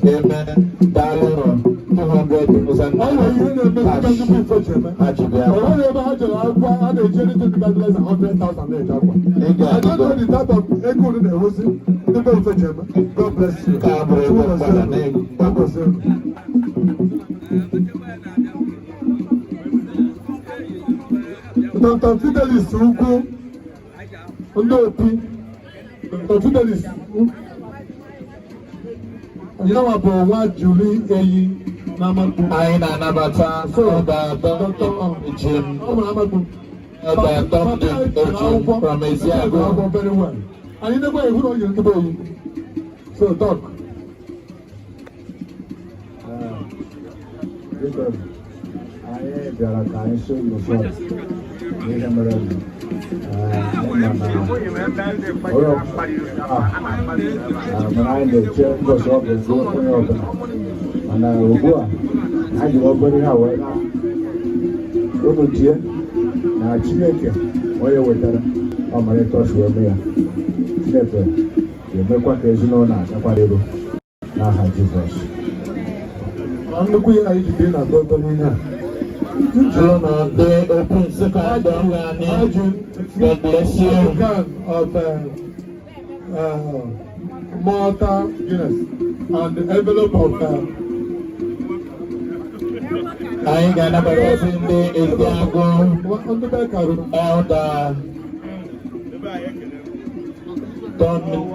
Eme daalụnụ 200,000 Ọ nwere ihe na-eme cash. ndị ife ji eme. Ha ji bịa. O nwere ebe ha jere akwụkwọ a na-eji anything dịka less than 100,000 na-eje akwa. Ego I don't know adịgo. the type of ego unu na-enwezi ndị be ife ji eme. God bless you. Nke a bụrụ ego mgbada na ego. God bless you. Dr. Fidelis Ugwu, ndị opi Dr. Fidelis nyanwa bụ nwa Juli Eyi na Amakpu. Anyị na-anabata Elder Dominic Jim. Ọ mụrụ Amakpu. Elder Dominic Ejim from Eziago. Very well. Anyị na-ekwe ihu na o yiri nkịta oyi. So talk. Biko, anyị bịara ka anyị sị unu sorry n'ihe mere nụ. Anyị ma na onye mana anyị na-eche mbọchị ọ ga-ezu onye ọbụla, mana ugbu a anyị jiri obere ihe a wee na unu tie na Chineke onye wetara ọmalite ọchụ eme ya. Chineke ga-emekwa ka ezinụlọ a gakwa elu n'aha Jizọs. Na nnukwu ihe anyị jide na obere ihe a. Jụrụ ndị Open Nsụka ndị ọrụ anyị. God bless you. Can of Malta Guinness and the envelope of Anyị ga-anabatazi ndị Eziagụ. Ndị be karụ. Elder Dominic.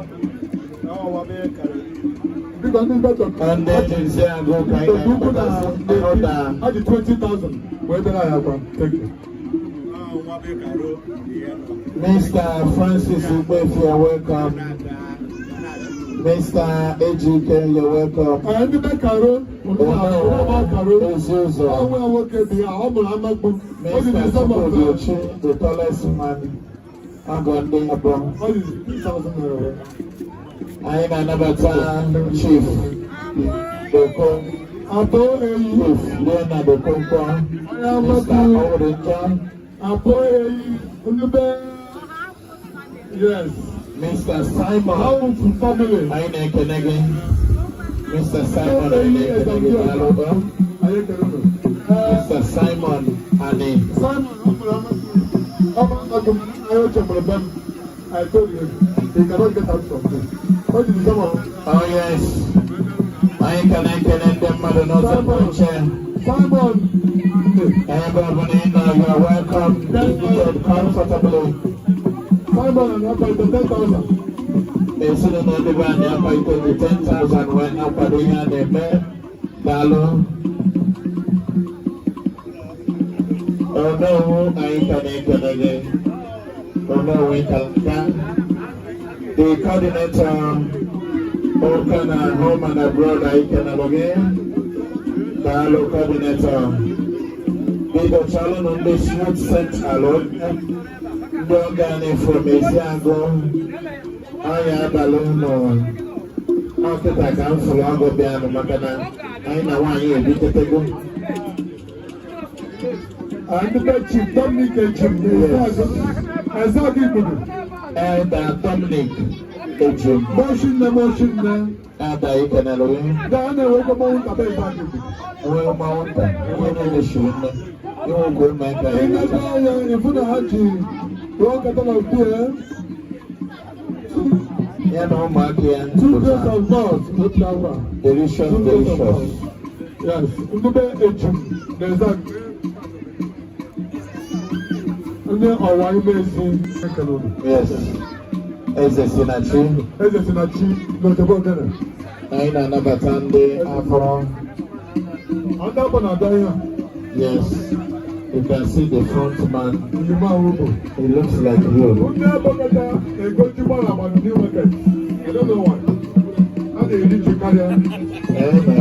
Biko, ndị be Ndị Eziagụ ka anyị Ukwu na ga-anabatazi ndị Elder. ha ji 20,000 wee bịara anyị akwa. Thank you. Mr. Francis Ugbefi, you're welcome. Mr. Ejike, you're welcome. Ndị be karo karo. Ezi ụzọ. Ọnwa nwoke dị ya, ọ mụrụ Amakpu. O ji Mr. the sum of Chukwudi Ochi, the tallest man, agọ ndị abụọ. ọ ji 2,000 naira wee. Anyị na-anabata Chief Doko, Atọ eyi. Chief Leonard Okonkwo, Onye Mr. Amakpu. Oworenjo, Atọ eyi ndị be, yes. Mr. Simon, Awụfu family. anyị na-ekene gị. Mr. Simon, anyị na-ekene gị, daalụ. Anyị ekele unu. Mr. Simon Ani. Simon, ọ mụrụ Amakpu. Ọ mụrụ Amakpu, anyị oche mụrụ be m. I told you he cannot get out from me. O ji the sum of Oh yes. Anyị ka na-ekene ndị mmadụ n'ụzọ pụrụ iche. Simon. Ebe ọ bụla ị nọ, you are welcome. Be seated comfortably. Simon and Akwalite 10,000. Ezinụlọ ndị be anyị akwalite dị 10,000 wee na-akwado ihe a na-eme. Daalụ. Onowu, anyị ka na-ekele gị. Onowu Ikalaka. The coordinator, Okana Home and Abroad, anyị kenere gị. Daalụ, coordinator. Biko chalụnụ ndị Smooth Central, ndị ọga anyị from Eziagụ. Anyị abalị ụnụ ọkịta ka m fụrụ ọgụ bịanụ maka na anyị na nwaanyị ebitetego. And the Chief Dominic Ejim, Ezeagu Igbodo. Elder Dominic Ejim. Moshinne, Moshinne. Elder, ikenere gị. Gaa na-enwekwa mmanwụ nta be Ezeagu Igbodo. Nwee mmanwụ nta ihe niile shiri nne inwe ugwu ụmụaka ya. Ileta anya ịfụ na ha ji one carton of beer, ya na ụmụaka ya two crates of malt, otu akwa. Delicious, Two crates of delicious. Malt. Yes, ndị be Ejim na Ezeagu. Ndị ọwa ime ezi ekele unu. Yes, eze si na chi. Eze si na chi n'Otebo Ogene. Anyị na-anabata ndị afọ. Ndị afọ na-abịa ihe a. Yes, you can see the front man. Oyima Awubo. He looks like you. Ndị ebe kacha ego ji gbara agba na New Market. I don't know why. A na-eri ji karịa. Ee, na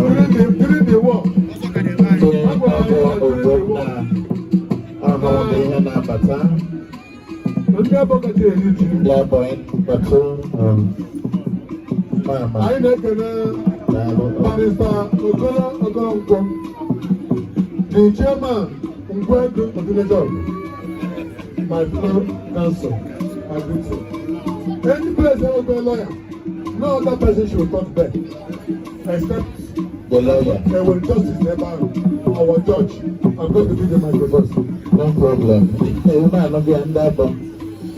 During the war, ndị ọgọ Ogbonna ọhụrụ bụ ihe na-abata. Ndị ebe kacha eri ji. Playboy number two. Mama. Anyị na-ekele Daalụ. Barrister Okoro Okoronkwo, the chairman Ngwegu Village, my fellow council, I greet you. Any place I go lawyer, no other person should talk there. Except The lawyer. Enwere justice n'ebe ahụ, our judge. I'm going to give you microphone. No problem. Unu anọghị ndị abọ.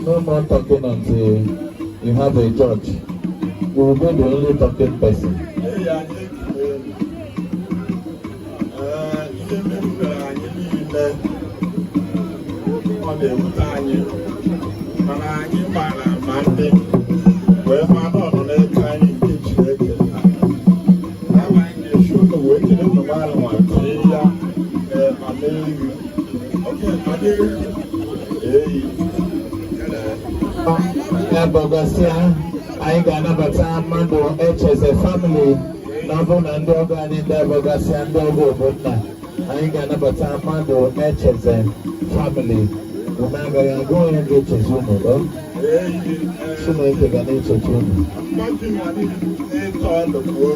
No more talking until you have a judge. You will be the only talking person. Ee, anyị ekele unu. Ee, ihe mebiri anyị niile, ọ na-ewute anyị, mana anyị mara ma ndị wee ma na ọ nọ n'aka anyị nke Chineke nna. Ama anyị ga-esi unu wee jiri nnụnụ ahụ nwa tie ya, ee, ma mee ihu. Oke, ma mee eyi. Ya bọgasịa, anyị ga-anabata mmadụ Echeze family na ọ bụrụ na ndị ọgọ anyị ndị abọgasịa, ndị ọgọ Ogbonna, anyị ga-anabata mmadụ Echeze family. Unu agaghị agụ onye ga-echezi unu o. Eyi, ee. Chineke ga na-echeta unu. Mmadụ ịtọ ọlụkwuo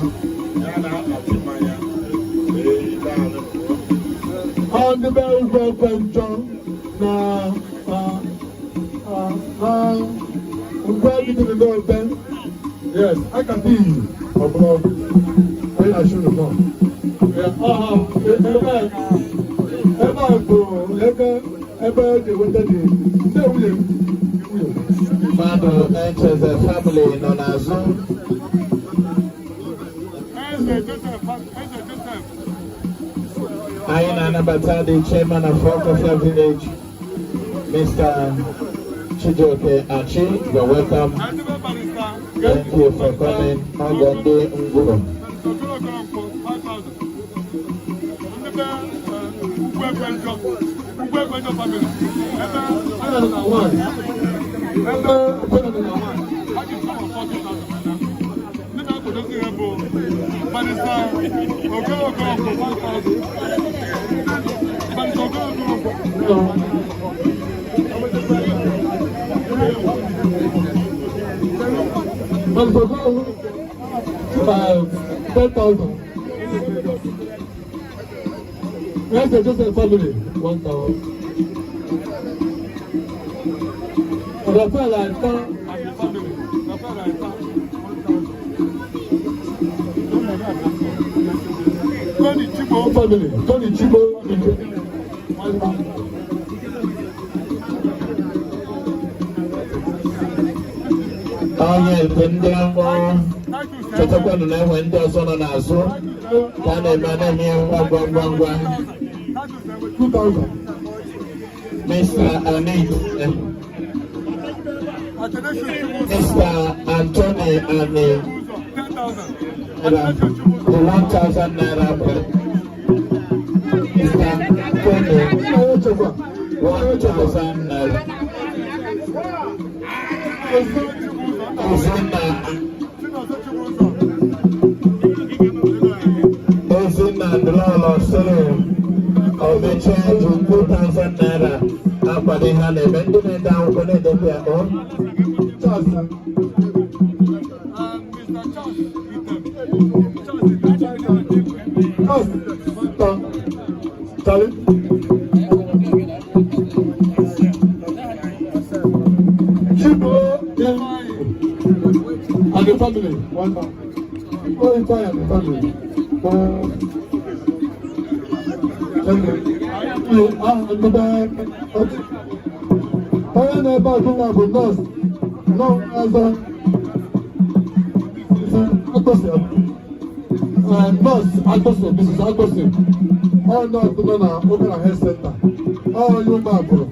ya na-akpati mmanya, eyi, daalụ. Ọ ndị be ugwu ekwe njọ na na ngwa bidoro n'obe. Yes, akata iyi ọbụla onye na-achụ unu nọ. Ebe a bụ ebe e ji enweta dị ndị nwunye nwunye. Mmadụ Echeze family nọ n'azụ. Eze Joseph, Eze Joseph. Anyị na-anabata the chairman of Okofia Village, Mr. Chijioke Achi. You're welcome. Thank you for coming. Ọgọ ndị Ngwuru. Okoro Okonkwo, 5,000. Ndị be Ugwu Ekwenjọ, Ugwu Ekwenjọ family, ebe a na nwaanyị, ebe Okoro na nwaanyị, ha ji sum of 40,000. Ndị na-akwadozi ihe bụ Barrister Okoro Okonkwo, 5,000. Barrister Okoro Okonkwo. Barrister Okoro, 10,000. Eze Joseph family, 1,000. Rafael Aita and the family. Rafael Aita, 1,000. Tony Chibo family. Tony Chibo family, 1,000. Onye nke ndị ọrụ, chetakwanụ na enwe ndị ọzọ nọ n'azụ ka a na-eme na-eme ya ngwa ngwa ngwa ngwa. 2,000. Mr. Anit, Mr. Anthony Ani, the 1,000 naira per Mr. Anthony, 1,000 naira. Ezinna, Ezinna Ndụlọlọ sịrị Omeche ji 2,000 naira akwado ihe a na-eme. Ndị na-ede akwụkwọ na-edekwa ya o. Charles. Mr. Charles Item. Charles Item. Charlie. Chibo and the family. 1,000. Chibo Ifeanyi and the family. Thank you. Ah, ndị be onye na-ebe agụ nwa bụ nọọsụ nọọsụ Agosi, nọọsụ Agosi, Mrs. Agosi, ọ nọọsụ nọ na Okara Health Center, ọ onye ụmụ agbụrụ,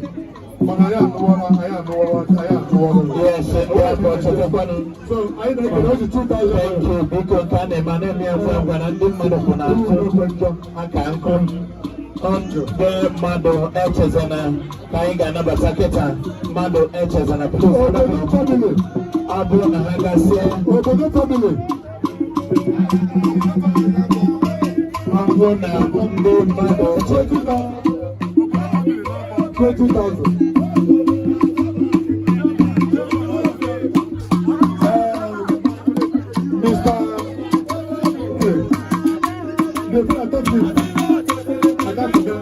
mana anyị anụwara, anyị anụwara, anyị anụwara. Yes, ndị abụọ chetakwanụ. So anyị na-ekele oji 2,000. Thank you. Biko, nke a na-eme a na-eme ya ngwa ngwa na ndị mmadụ kwụ n'azụ aka nkụ. Ndị mmadụ Echezena ka anyị ga-anabata kịta. Mmadụ Echezena, please. Obodo family. Ọ bụrụ na ha gasịa, Obodo family. Ọ bụrụ na ndị mmadụ 20,000. Mr. Okay. The I talk to I got to go.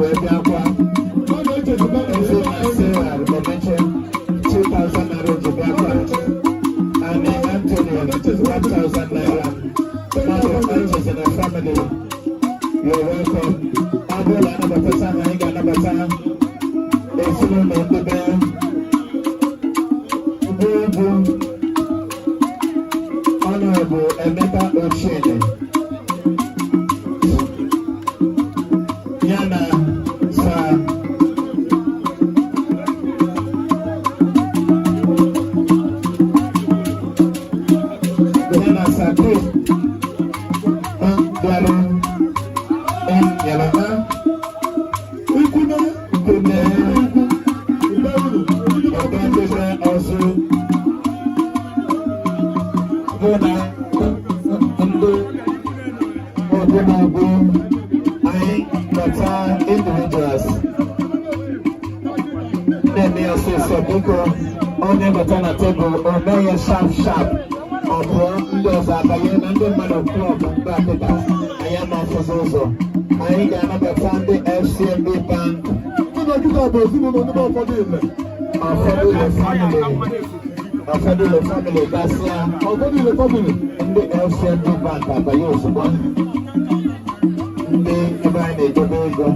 wee bịa kwa. Ọ na-echezikwa na Eze na Sarah Emeche, 2,000 naira o ji bịa kwa. Ani Anthony, 1,000 naira. Mmadụ Echezi na family, you're welcome. Ọ bụrụ na anabatacha ha, anyị ga-anabata ezinụlọ ndị be ugwu ugwu, Honorable Emeka Ochiene ya na Sir ya na Sir Chris bịarụ nyere ha. Ikwu na Kune. Ikwu ibe unu. Ọga ndebe ọzọ bụ na ndị ọgụnagụ anyị kpọta individuals na-eme ya ọsịsọ. Biko, onye bata na tebụl, o mee ya sharp sharp, ọ pụọ, ndị ọzọ abanye na ndị mmadụ klọb. Mgbe akịta anyị ama ọfụzụ ụzọ, anyị ga-anabata ndị FCMB Bank. Ndị dọkịta bụ ezinụlọ ndị ụfọdụ ile. Ụfọdụ ile family, ụfọdụ ile family gasịa. Ụfọdụ ile family. Ndị FCMB Bank abanye ozugbo, ndị ebe anyị na-edobe ego.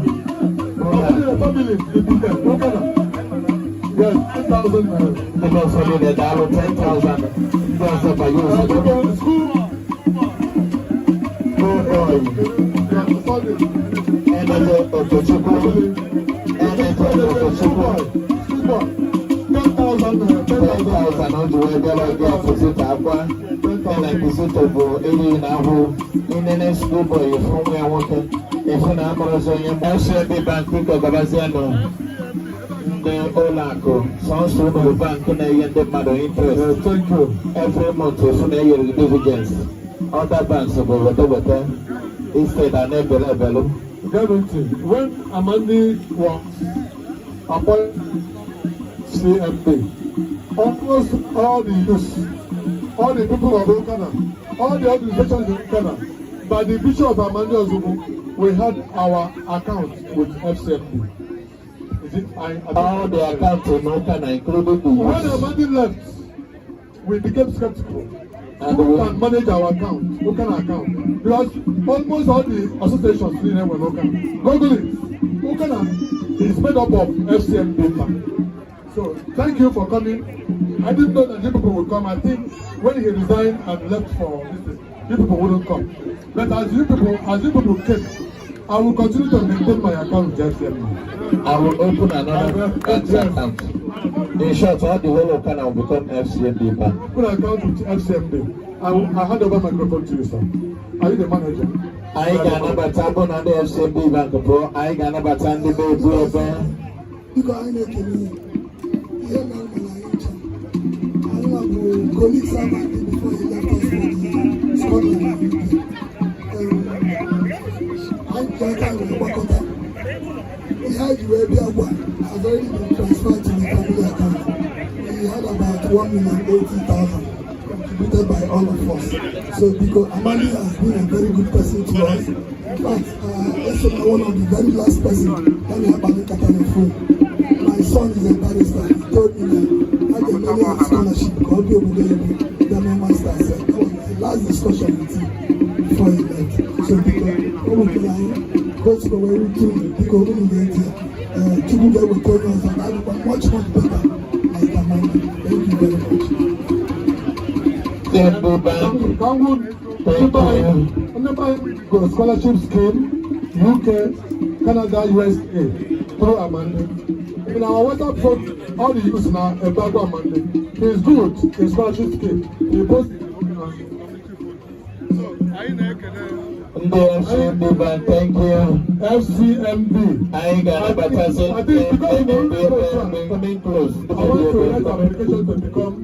Ụfọdụ ile family ebite Ụkana. Yes, 10,000 naira. Ndị ụfọdụ ile, daalụ, 10,000. Ndị ọzọ banye ozugbo. School. School boy. Sorry. Enele Okechukwu, Enele Okechukwu. School boy. 10,000 naira. 10,000. 10,000 o ji wee bịara gị ọfụsịta akwa ya na Kizito bụ enyi na ahụ inene. School boy efu nwa ya nwoke efu na amụrụzi onye FCMB Bank. Biko gabazienụ, ndị ụlọ akụ, sọnsọ ụlọ bank na-enye ndị mmadụ interest. Thank you. Every month efu na-enyere gị dividends. Other banks bụ weta weta instead a na-ebele ebelu. Gee m ntị. When Amandi was appointed CMB, almost all the youths, all the people of Okana, all the organizations in Okana, by the Bishop Amandi Ozobu, we had our account with FCMB. Is it? I All the accounts in Okana, including the When youths. Amandi left, we became skeptical. And Who can manage our account, Okana account? Because almost all the associations in there were Okana. Google it. Okana is made up of FCMB Bank. So thank you for coming. I didn't know that you people would come. I think when he resigned and left for this thing, you people wouldn't come. But as you people came, I will continue to maintain my account with FCMB. I will open another bank account. In short, all the whole Okana will become FCMB Bank. Open account with FCMB. I hand over microphone to you, sir. Are you the manager? Anyị ga-anabata bụ na ndị FCMB Bank pụọ, anyị ga-anabata ndị be ebu ebe. Biko, anyị na-ekele unu. Ihe mere mere anyị ncha, anyị nwa bụ colleagues Amandi before he left us for the Scotland and UK. Anyị ji aka wee gbakọta ihe anyị ji wee bịa ugbu a has already been transferred to the family account. We had about 1,080,000 contributed by all of us. So biko, Amandi has been a very good person to us. In fact, eso na one of the very last person ya na akpali nkata na phone. My son is a barrister. He told me that I get many scholarship ka ọ bịa obodo oyibo bịa mee masters. That was my last discussion with him before he left. So biko, o wutere anyị ka o sikwa wee rute unu. Biko, unu ga-eti ya. Ee, Chukwu ga-eweta onye ọzọ ga-adịkwa much much better like Amandi. Thank you very much. FCMB Bank. Kangu, Thank you. ndị go scholarship scheme, UK, Canada, USA through Amandi. In our WhatsApp group, all the youths now embargo Amandi. He is good in scholarship scheme. He posts. So, anyị na-ekele Ndị FCMB Bank, thank you. FCMB. Anyị ga-anabatazi I think because ndị you ebe ebe coming close. Ndị I want to ebe write ebe. Application to become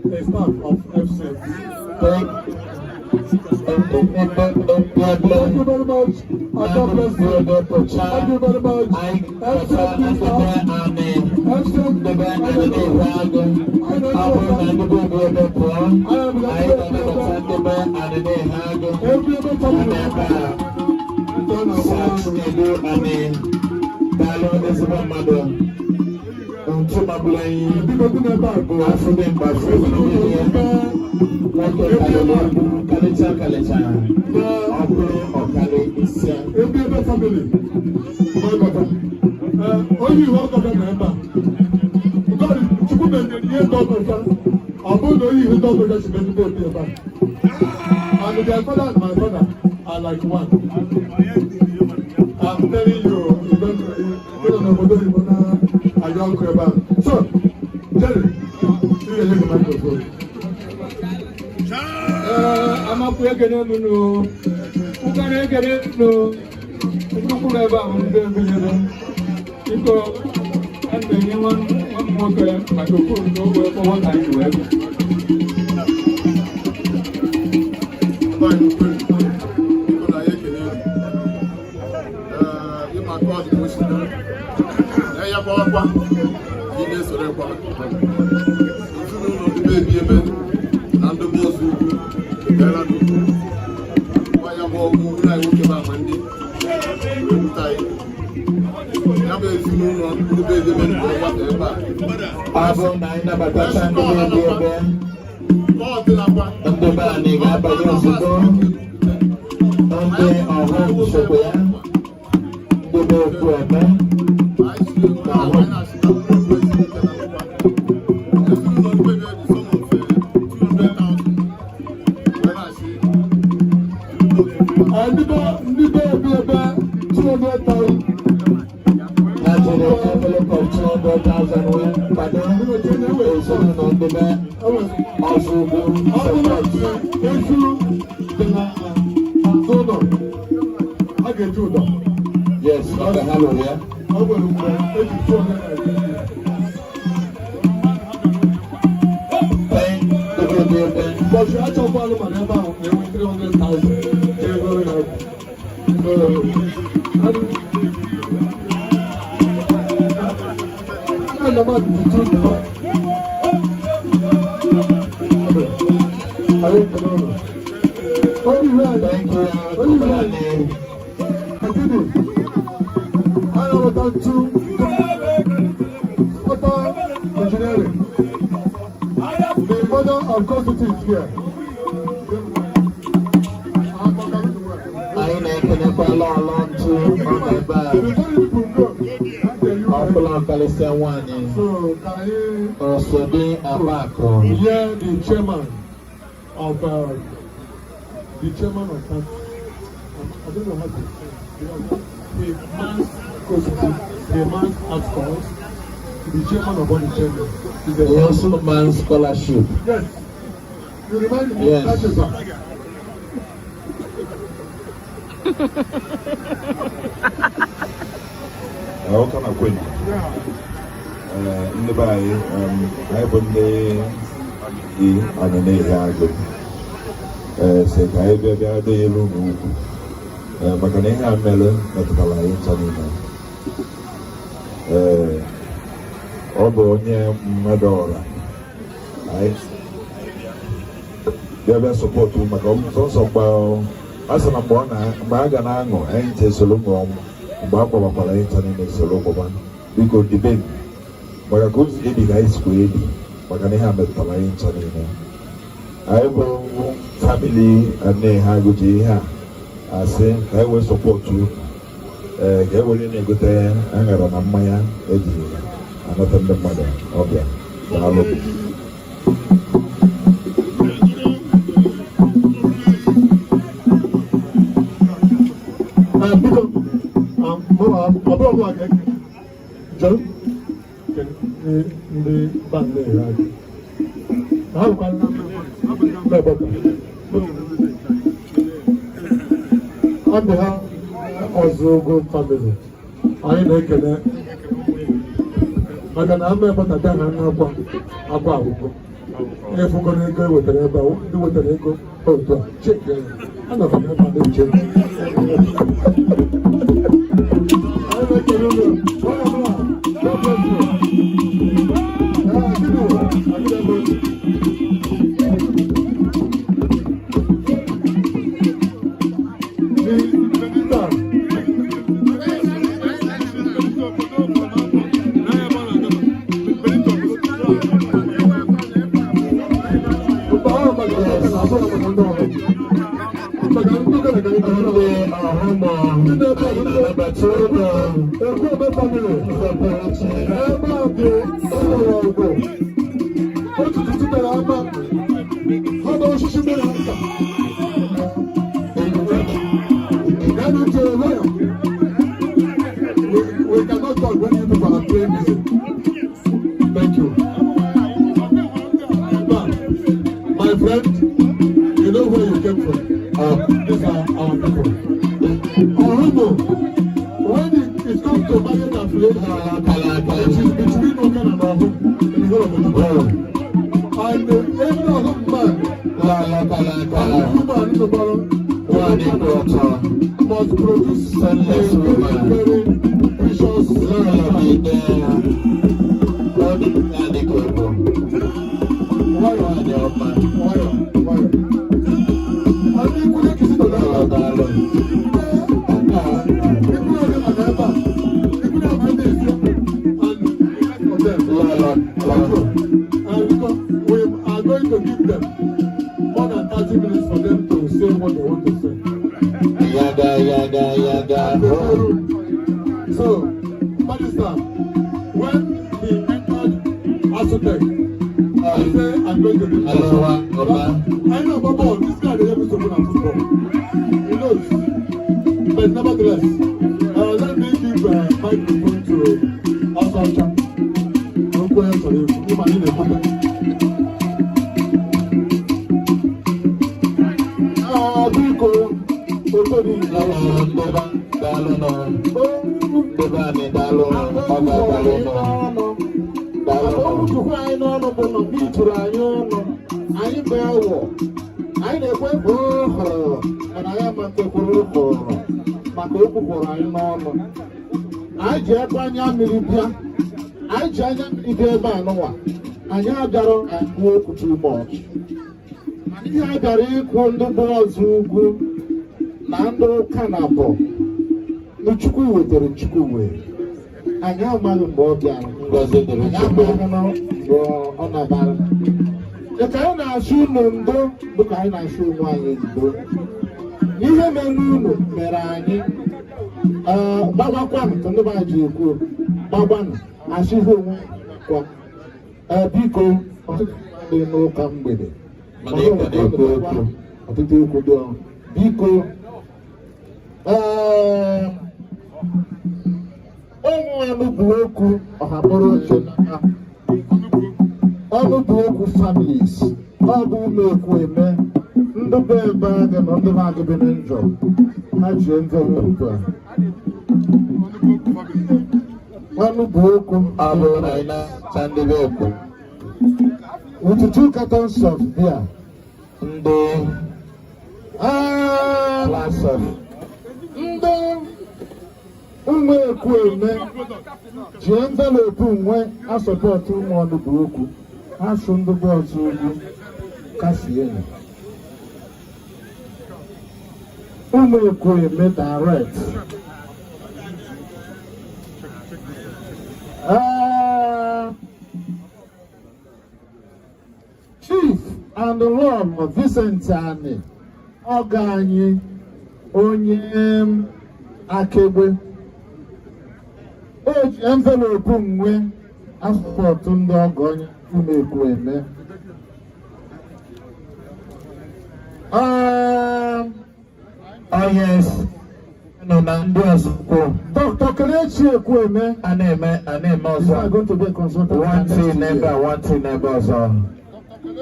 a staff of FCMB. Thank Thank you very much. And God bless you. Thank you very much. FCMB staff. FCMB. Ọ bụrụ na ndị be obi ebe pụọ, anyị ga-anabata ndị be anịna ihe agụ Every other nọ n'ebe a. Sir Chinedu Ani. na-ekenekwanụ ezigbo mmadụ ntu magburu enyi. Biko, ndị na-ebe a bụ Afọ dị mkpa ezinụlọ ya. ndị Nwoke karịrị egwu karịcha karịcha, ọ bụrụ ọkarị isi. Ebe ebe family ọgọdọ, onye iwe ọgọdọ nọ ebe a. Nke Chukwu meziri ihe ndị ọgọdọ, ọ bụrụ na onye ihu ndị ọgọdọ si megide obi ebe a. And their father and my father are like one. I'm telling you, you don't, you don't know obodo oyibo na ayọ ọkụ ebe a. So, Jerry, you ga-enye gị microphone. Ee, amakwu ekene m nụ, ụkara ekene nụ, mkpụrụ ebe a bụ ndị ebinyere. Biko, a na-enye nwa m nwoke microphone ka o wee kpọwa ka anyị wee bịa. Anyị kwere, biko, na ya ekele unu. Ee, ịma aka ọ dị ka o si dị na ya kwawakwa ị na-esoro kwa ezinụlọ ndị be ebi ebe na ndị be ọzọ ugwu bịara n'ugwu nwa ya bụ ọgwụ nna anyị nwoke bụ ama ndị wee bute anyị, ya bụ ezinụlọ ndị be ebi ebe ndị ọgbakọ ebe a. Ọ bụrụ na anyị nabatacha ndị na-ebi ebe, Ka ọ dịlakwa ndị be anyị ga-abanye ozugbo. Ndị ọhụụ sokwa ya, ndị be ekwu eme. Anyị si na anyị na-asị na mkpụrụ ezumike na ndokwa. Ezinụlọ ndị be dị sum of 200,000 wee na-asị ndị be ebi ebe 200,000. Ha jiri envelope of 200,000 wee kwado ezinụlọ ndị be ọzọ ugwu Ọ bụrụ support. na ezu dị na azụ ụlọ, a ga-eji ụdọ. Yes, maka ha lụrụ ya. Ọ nwere mgbe eji 250. Thank ndị be ebi ebe. Bọchị achọkwalụ mana ebe ahụ na-enwe 300,000 jee goro ya ọgwụ. So, and about the two. Anyị ekele ụlọ. Onye iwe anyị, Thank you. onye iwe anyị, Anyị continue. Anyị na-aweta ntu, water engineering. The mother of Cosity is here. Anyị na-ekenekwa lọlọ ntu, ọ nọ ebe a. Before you people go, Ọbụla karịsịa nwaanyị. So can you Osodi Amakụ. hear the chairman of that? I don't know how to say it. The man's Cosity, the man's outcomes, the chairman of all the chairmen. Is He a also man scholarship. Yes. You remind me. Yes. That is all. Ụka na kwenye ndị be anyị, anyị bụ ndị dị anyị na-ehe agụ, ee, si ka anyị bịa bịa dị elu n'ugwu, ee, maka na ihe a mere metụtara anyị ncha niile. Ee, ọ bụ onye mmadụ ọra anyị bịa bịa support, maka sọnsọ mgbe a sị na mgbe ọ na mgbe a ga na-aṅụ, anyị nche soro ṅụọ, mgbe a gbabakwara anyị ncha niile soro gbaba. Biko dibe m maka ka o si ebi ka anyị sikwa ebi, maka na ihe a metụtara anyị ncha niile. Anyị bụ family nne ha gụji ihe a asị ka anyị wee support, ee, ka e were na-egote aṅara na mmanya eji anata ndị mmadụ ọbịa. Daalụ. Biko, ọ bụrụ ọbụla ka eke jere ndị band na-ere agụ. Ha bụkwa ndị ọgbakọ. On behalf Ozogo family, anyị na-ekele maka na ama ebata bịa na nna akwa akwa akwụkwọ efugo na ego e wetara ebe a, ndị wetara ego otu a cheki ya, anọkwa m ebe a na-eche. Anyị na-ekele unu onye ọbụla. God bless you. Ah, gịnị wụ? Agịrị ebe otu. The minister. Ọhụmụ, anyị na-anabata ụlọ Ekwueme family. nsọpụrụ chi. Ebe a bụ ụlọ ọgwụ. Otu tutu tere ama. Ha bụ osisi mere ha nta. Geenụ ntị nwayọ. We cannot talk when you people are playing music. Thank you. But, my friend, you know where you came from. These are our people. Ohumo, when it comes to marriage affiliation, it is between Okan and Ohum in the whole of Oduduwa. And every Ohum man and woman in the borough must produce a very, very precious child. Nwayọ, nwayọ, nwayọ. Anyị ikwu ekisi nọ n'ebe a. Ikwu oge nọ n'ebe a. Ikwu na-ama ndị ezi and the rest of them. And because we are going to give them more than 30 minutes for them to say what they want to say. Yaga, yaga, yaga. So, Barrister, when he entered Asutech, he said, "I'm going to read." Aloha, Oba. I know about ball. This guy, they never spoken at football. He knows. But nevertheless, let me give microphone to Asacha. Okwu ya chọrọ ikwu, ịma anyị na-ekwute. Ah, biko, okori. Ndebe daalụ nọ. Ndebe anyị daalụ ọ ga-abalị nọ. Daalụ nọ. Chukwu anyị n'ọnụ bụ na mgbe ituru anyị ọnụ, anyị bụ awọ. Anyị na-ekwe hụrụ, mana anyị ama nkwekwuru hụrụ maka okwu kwụrụ anyị n'ọnụ. Anyị ji ekwe anya mmiri bịa. Anyị ji anya mmiri bịa ebe a nụnwa. Anyị abịarọ ekwu okwu too much. Mana ihe a bịara ikwu, ndị bụ ọzọ ugwu na ndị ụka na bụ na Chukwu wetara, Chukwu wee. Anyị amaghị mgbe ọ bịara. Ngọzi dịrị Anyị Chukwu. amaghị na mgbe ọ nabara. Dịka anyị na-asụ unu ndo bụ ka anyị na-asụ onwe anyị ndo. N'ihe mere unu mere anyị ee gbagakwanụ ka ndị be anyị ji ekwu gbagbanụ asịghị onwe anyị kwa. Ee, biko, ọtụtụ dị n'ụka mgbede. Mana ị ka na-ekwu okwu. Ọtụtụ okwu dị ọrụ. Biko, ee, ụmụ anụ bụ okwu ọha bụrụ oche na ọnụ bụ okwu families, ọ bụ ụmụ ekwu eme ndị be ebe agị na ndị be agị bi na njọ ha ji envelope a ọnụ bụ okwu. Ọ bụrụ na ị na-acha ndị be ekwu with two cartons of beer. Ndị Ah, class of ndị ụmụ ekwu eme ji envelope nwe asọpọtụ ụmụ ọnụ bụ okwu ha sụ ndị bụ ọzọ ugwu kasie ya ụmụ ekwu eme direct. Ah, Chief and Lord Vincent Ani, ọgọ anyị, onye akegbe, o ji envelope nwe asọpọtụ ndị ọgọ onye ụmụ ekwu eme. Oh yes, nọ na ndị ọzọ kwụ. Dr. Kelechi Ekwueme A na-eme is ọzọ. now going to be a consultant One next thing n'ebe year. a, one thing n'ebe ọzọ.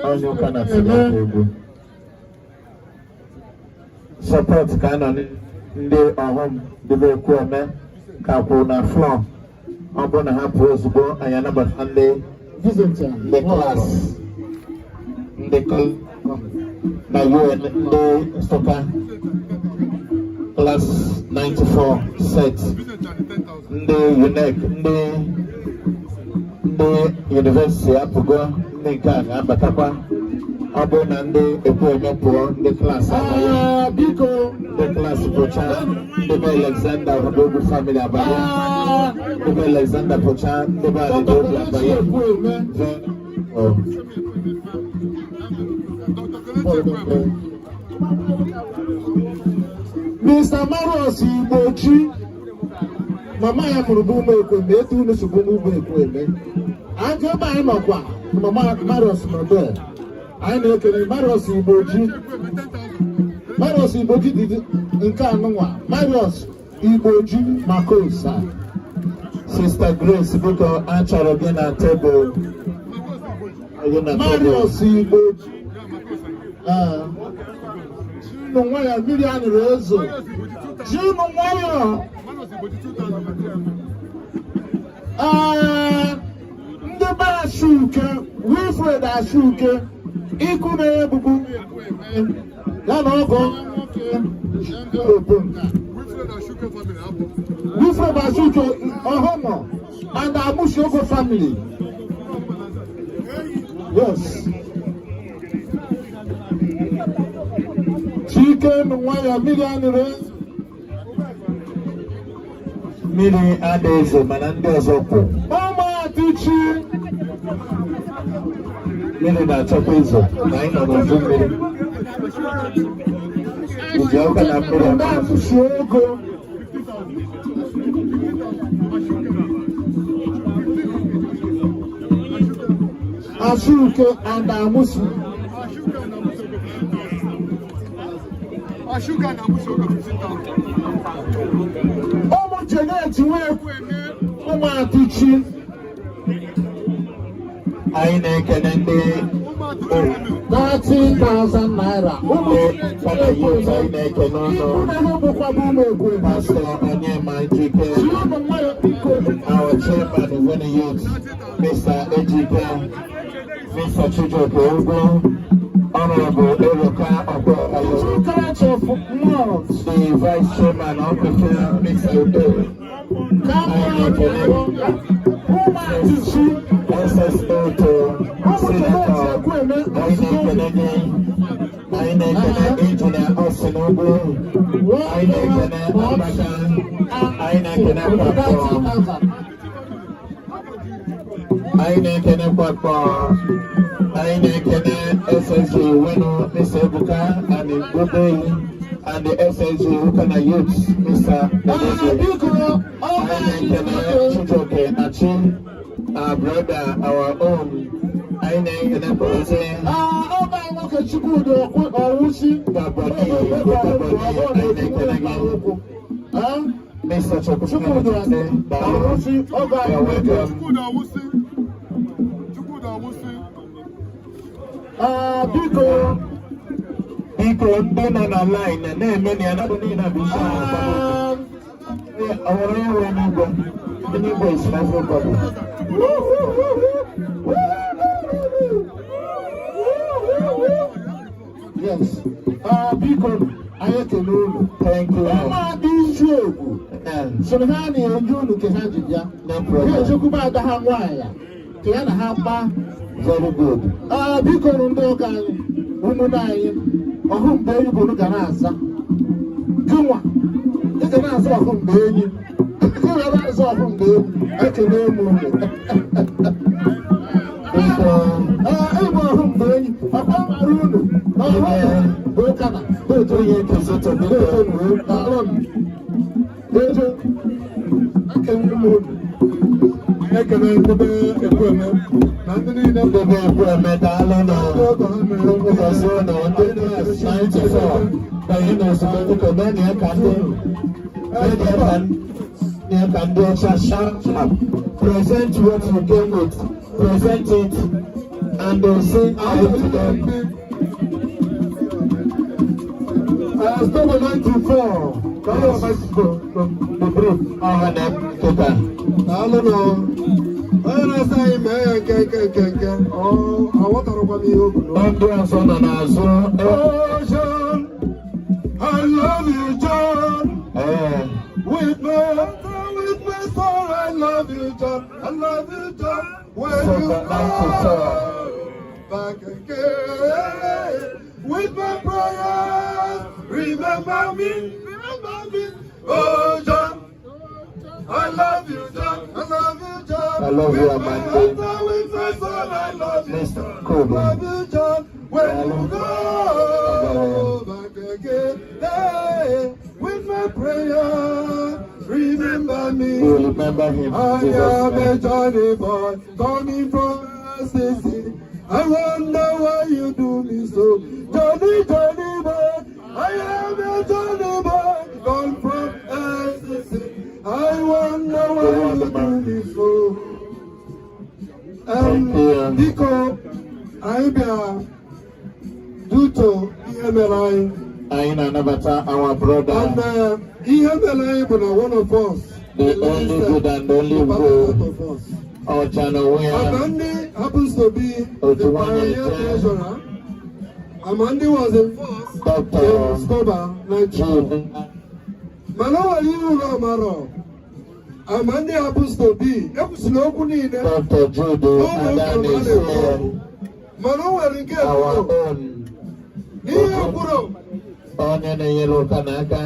Onye ụka na tinye aka egwu. Support ka a nọ ndị ọhụm dịbe ekwu eme ka kwụ na floor. Ọ bụrụ na ha pụọ ozugbo, anyị anabata ndị Vincent Ani. ndị class ndị na UN, ndị Nsụka class 94 set, ndị UNEC, ndị university apụgo, ndị nke a ga-abatakwa. Ọ bụrụ na ndị ekwu eme pụọ, ndị class abanye. Ah, biko. Ndị class pụcha, ndị be Alexander Odogwu family abanye. Ah, ndị be Alexander pụcha, ndị be Dr. Adịdobi Kelechi abanye. Ekwueme. Oh. Dr. Kelechi Ekwueme. Mr. Marius Igbochi, mama ya mụrụ bụ ụmụ Ekweme, etu unu si bụ ụmụ Ekweme. Aka ebe anyị nọkwa, mama Marius nọ there. Anyị na-ekele Marius Igbochi. Marius Igbochi dị nke anụnwa, Marius Igbochi Makosa. Sister Grace, biko, achọrọ gị na tebụl. Gị na tebụl. Marius Igbochi. Ee. Unu nwayọ, mmiri a nụrụ ezo. Ji unu nwayọ. Ee, ndị be Ashuke, Wilfred Ashuke, ikwu na-ebubu ya na ọgọ nwoke. Wilfred Ashuke Ọhụmụ and Amusiogo family. Yes. Chike nwayọ, mmiri a nụrụ ezo. Mmiri ada ezo, mana ndị ọzọ kwụ. Ụmụ Atichi. Mmiri na-achọkwa izo na anyị nọ n'udu mmiri. Iji ọka na mmiri Ndị Amusi ego. Asuke and Amusi. Ashuka na Amusiogo 15,000. Ụmụ Janet Nwekweme, ụmụ Atichi. Anyị na-ekene ndị 30,000 naira. Ụmụ ndị fada youth, anyị na-ekene ụnụ. Ikwu na ha bụkwa bụ ụmụ Ekweme. Pastor Onyema Ejike, Ji ụmụ nwayọ, biko. our chairman of Winning Youth, Mr. Ejike, Mr. Chijioke Ugwu, Honorable Eroka Okwokayo, Two of malt. the Vice Chairman of the Mr. Udo, Ụmụ Atichi. SSO to Ụmụ Janet Senator, Ekweme. anyị na-ekene gị, anyị na-ekene Engineer Austin Ugwu, anyị na-ekene Amaka, anyị na-ekene Kwakpo, anyị na-ekene Kwakpo, anyị na-ekene SSG Wenu, Mr. Ebuka and Gobe, and the SSG Ukana Youth, Mr. Odeze. Biko, ọba. Anyị na-ekene Chijioke Achi, our brother, our own. Anyị na-ekene Oze. Ọba nwoke Chukwudi Ọwụsi. Gaboni, Gaboni, anyị na-ekene gị. Mr. Chukwudi Ọwụsi, ọba You're nwoke. welcome. Chukwuda Awusi. Chukwuda Awusi. Biko. Biko, ndị nọ na line na-eme na ya na niile bụ isi ọhụrụ enwe n'igwe. N'igwe is everybody. Yes. Biko, anyị ekele unu. Thank you. Ụmụada isi egwu sịrị ha na-enye unu nke ha ji bịa. No Ha problem. echekwube ada ha nwaanyị ka ya na ha kpaa. Very good. Biko nụ, ndị ụka anyị, ụmụnne anyị, ọhụ mgbe enyi bụ unu ga na-aza. Gịnwa ị ga na-aza ọhụ mgbe enyi. Ị ga na-aza ọhụ mgbe enyi. Ekele m unu. Biko, Ee, ịbụ ọhụ mgbe enyi, ọkwa mara unu na ọhụ bụ ụka na onye nkuzi biko. Ejo, ekele m unu. Ekele ndebe Ekweme na ndị niile. Ndebe Ekweme, daalụ nụ. Ọgọ ha mere. Ụbọchị ụnụ ndị class 94 banye n'ozugbo, biko, mee ya ka ndị mee ya ka ndị ọcha sharp sharp. Present what you came with, present it and they say hi to them. Stable 94. Daalụ The brief ọha na kịta. Daalụ nụ. Onye na-asa anyị mee ya nke nke nke nke ọ aghọtarakwa m ihe o bu n'obi. Ndị ọzọ nọ n'azụ. Oh, John, I love you, John. Ee. With my heart and with my soul, I love you, John. I love you, John. When you Super go back again, with my prayers, remember me, remember me. Oh, John, I love you, John. I love you, John. I love you, With my Amanda. heart and with my soul, I love you, Mr. John. Kobe. Love you, John. When you go back again, hey, with prayer. Remember me. We will remember him in I Jesus' am a name. Johnny boy coming from SCC. I wonder why you do me so. Johnny, Johnny boy, I am a Johnny boy come from SCC. I wonder why you do me so. Thank you. Biko, anyị bịara due to ihe mere anyị. Anyị na-anabata our brother, And ihe mere anyị bụ na one of us, the only good and only the good, part of us. ọcha n'onwe ya. Amandi happens to be the Otu nwanyị pioneer eche. treasurer. Amandi was in force Dr. in October 19. Jude. Mana o nwere ihe ụlọ amarọ. Amandi happens to be, ekwusịrị okwu niile Dr. Jude n'ụlọ ụka Ada na a na-ekwu na-ese okwu. Mana o nwere nke our ekwuru. own N'ihe ekwuru, onye na-enyere ụka n'aka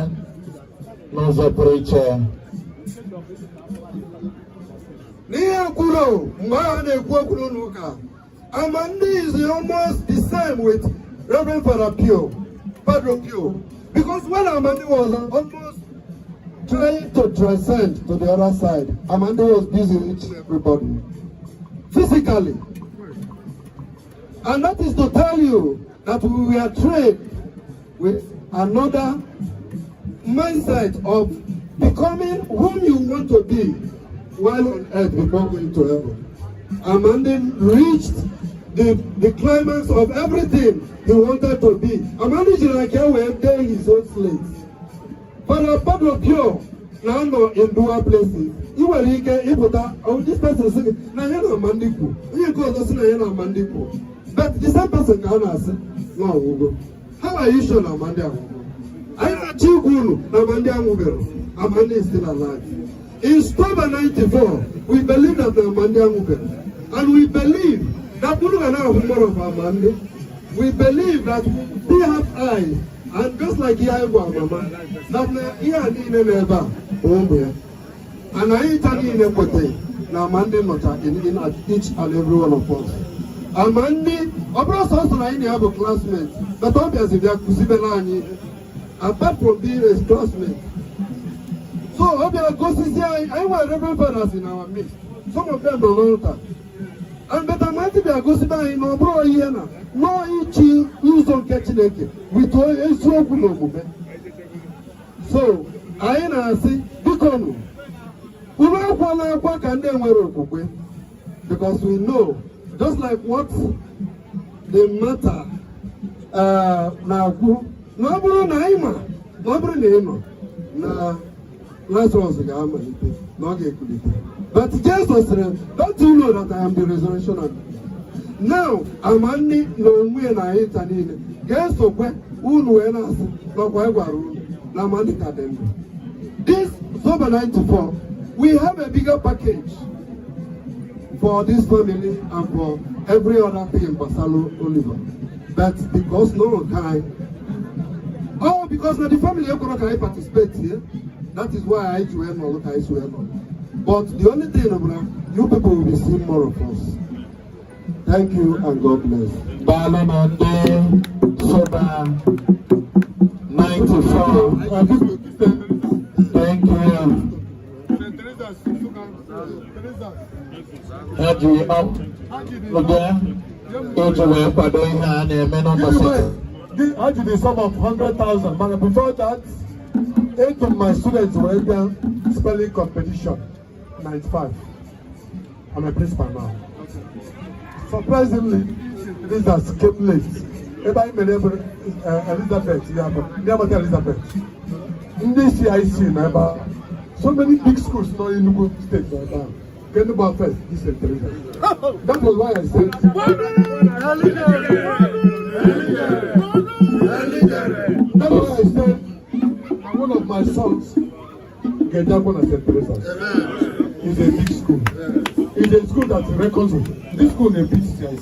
n'ụzọ pụrụ iche. N'ihe ekwuru mgbe ahụ na-ekwu okwu n'ụlọ ụka, Amandi is almost the same with Reverend Father Pio, Padre Pio. Because when Amandi was almost trying to transcend to the other side, Amandi was busy reaching everybody physically. And that is to tell you that we were trained with another mindset of becoming whom you want to be while on earth before going to heaven. Amandi reached the climax of everything he wanted to be. Amandi jiri aka wee dee his own slates. Father Pablo Pio na-anọ in dual places. Ị nwere ike ịpụta, oh, this person sị gị na ya na Amandi kwu, onye nke ọzọ sị na ya na Amandi kwu. But the same person ka a na-asị na ọgwụgwọ. How are you sure na Amandi anwụgo? Anyị na-achọ igwu unu na Amandi anwụbere. Amandi is still alive. In October 94, we believe that na Amandi anwụbere. And we believe that unu ga na-ahụ more of Amandi. We believe that we still have eyes. And just like ihe anyị gwa mama, that na ihe a niile nọ ebe a bụ ụmụ ya. And anyị ncha niile kwete na Amandi nọcha in each and every one of us. Amandi, ọ bụrụ sọsọ na anyị na ya bụ classmate, but ọ bịazi bịa kụzibere anyị ihe. Apart from being a classmate. So ọ bịara gosizi anyị, anyị nwere reverend fathers in our midst. Some of them nọ n'altar. And but Amandi bịara gosibe anyị na ọ bụrụ ihe na nọọ ichi ụzọ nke Chineke with eziokwu na omume. So anyị na-asị, biko nụ, unu akwala akwa ka ndị nwere okwukwe, because we know, just like what the matter na-akwu, na ọ bụrụ na anyị ma na ọ bụrụ na ị nọ na Lazarus ga-amalite na ọ ga-ekulite, but Jesus sịrị, "Don't you know that I am the resurrection and now?" Amandi na onwe ya na anyị ncha niile ga-esokwe unu wee na-asị n'ọkwa anyị gwara unu na Amandi ka dị ndụ. This Sober 94, we have a bigger package for this family and for every other thing gbasara Oliver. But because no one can, oh, because na the family ekwere ka anyị participate here, that is why anyị ji wee nọrọ ka anyị si wee nọrọ. But the only thing bụ na you people will be seeing more of us. Thank you and God bless. Daalụ na ndị Soba 94. Thank you. Ha ji ọkụ bịa iji wee kwado ihe a na-eme n'ụbọchị. I did the sum of 100,000. But before that, eight of my students were there spelling competition, 95. I'm a principal now. Surprisingly, this has came late. Ebe anyị mere ebe Elizabeth, ya bụ ndị agbata Elizabeth. Ndị CIC nọ ebe a. So many big schools nọ Enugu State nọ ebe a. Nke ndị gba first, this St. Teresa. That was why I said. That's why I said that one of my sons, Gejakwa na St. Teresa's. It's a big school. It's a school that reckons with. This school na beat CIC.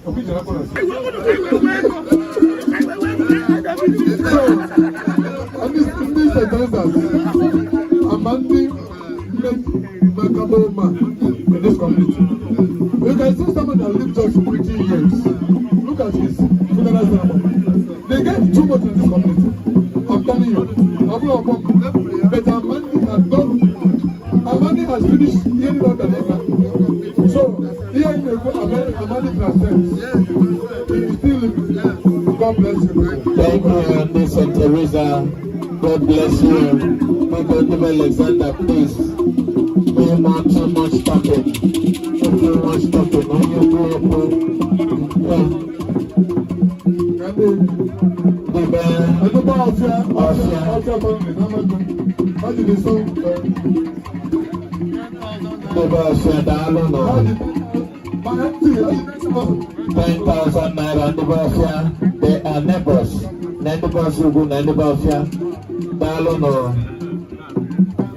Obi Gejakwa na CIC. So, and this St. Teresa's, Amandi make remarkable man in this community. You can see someone that lived church for 20 years. Look at his funeral ceremony. They get too much in this community. I'm telling telling you. Ọ bụrụ ọgbọ m, but Amandi has done, Amandi has finished ihe niile ọ bịara ebe a. So ihe anyị na-ekwu, Amandi, Amandi transcends. He is still living. God bless you. Thank you, ndị St. Teresa. God bless you. Biko, ndị Alexander, please. No more too much talking. No too much talking. Onye kwu okwu. Yeah. Ka ndị Ndị be ndị be Ọfịa, Ọfịa, Ọfịa family na Amadi ha jiri so Ndị be Ọfịa, daalụ nọ. Ha ji ma ntị ha ji 10,000 naira, ndị be Ọfịa. They are neighbors. Na ndị be Ọsugwu na ndị be Ọfịa. Daalụ nọ.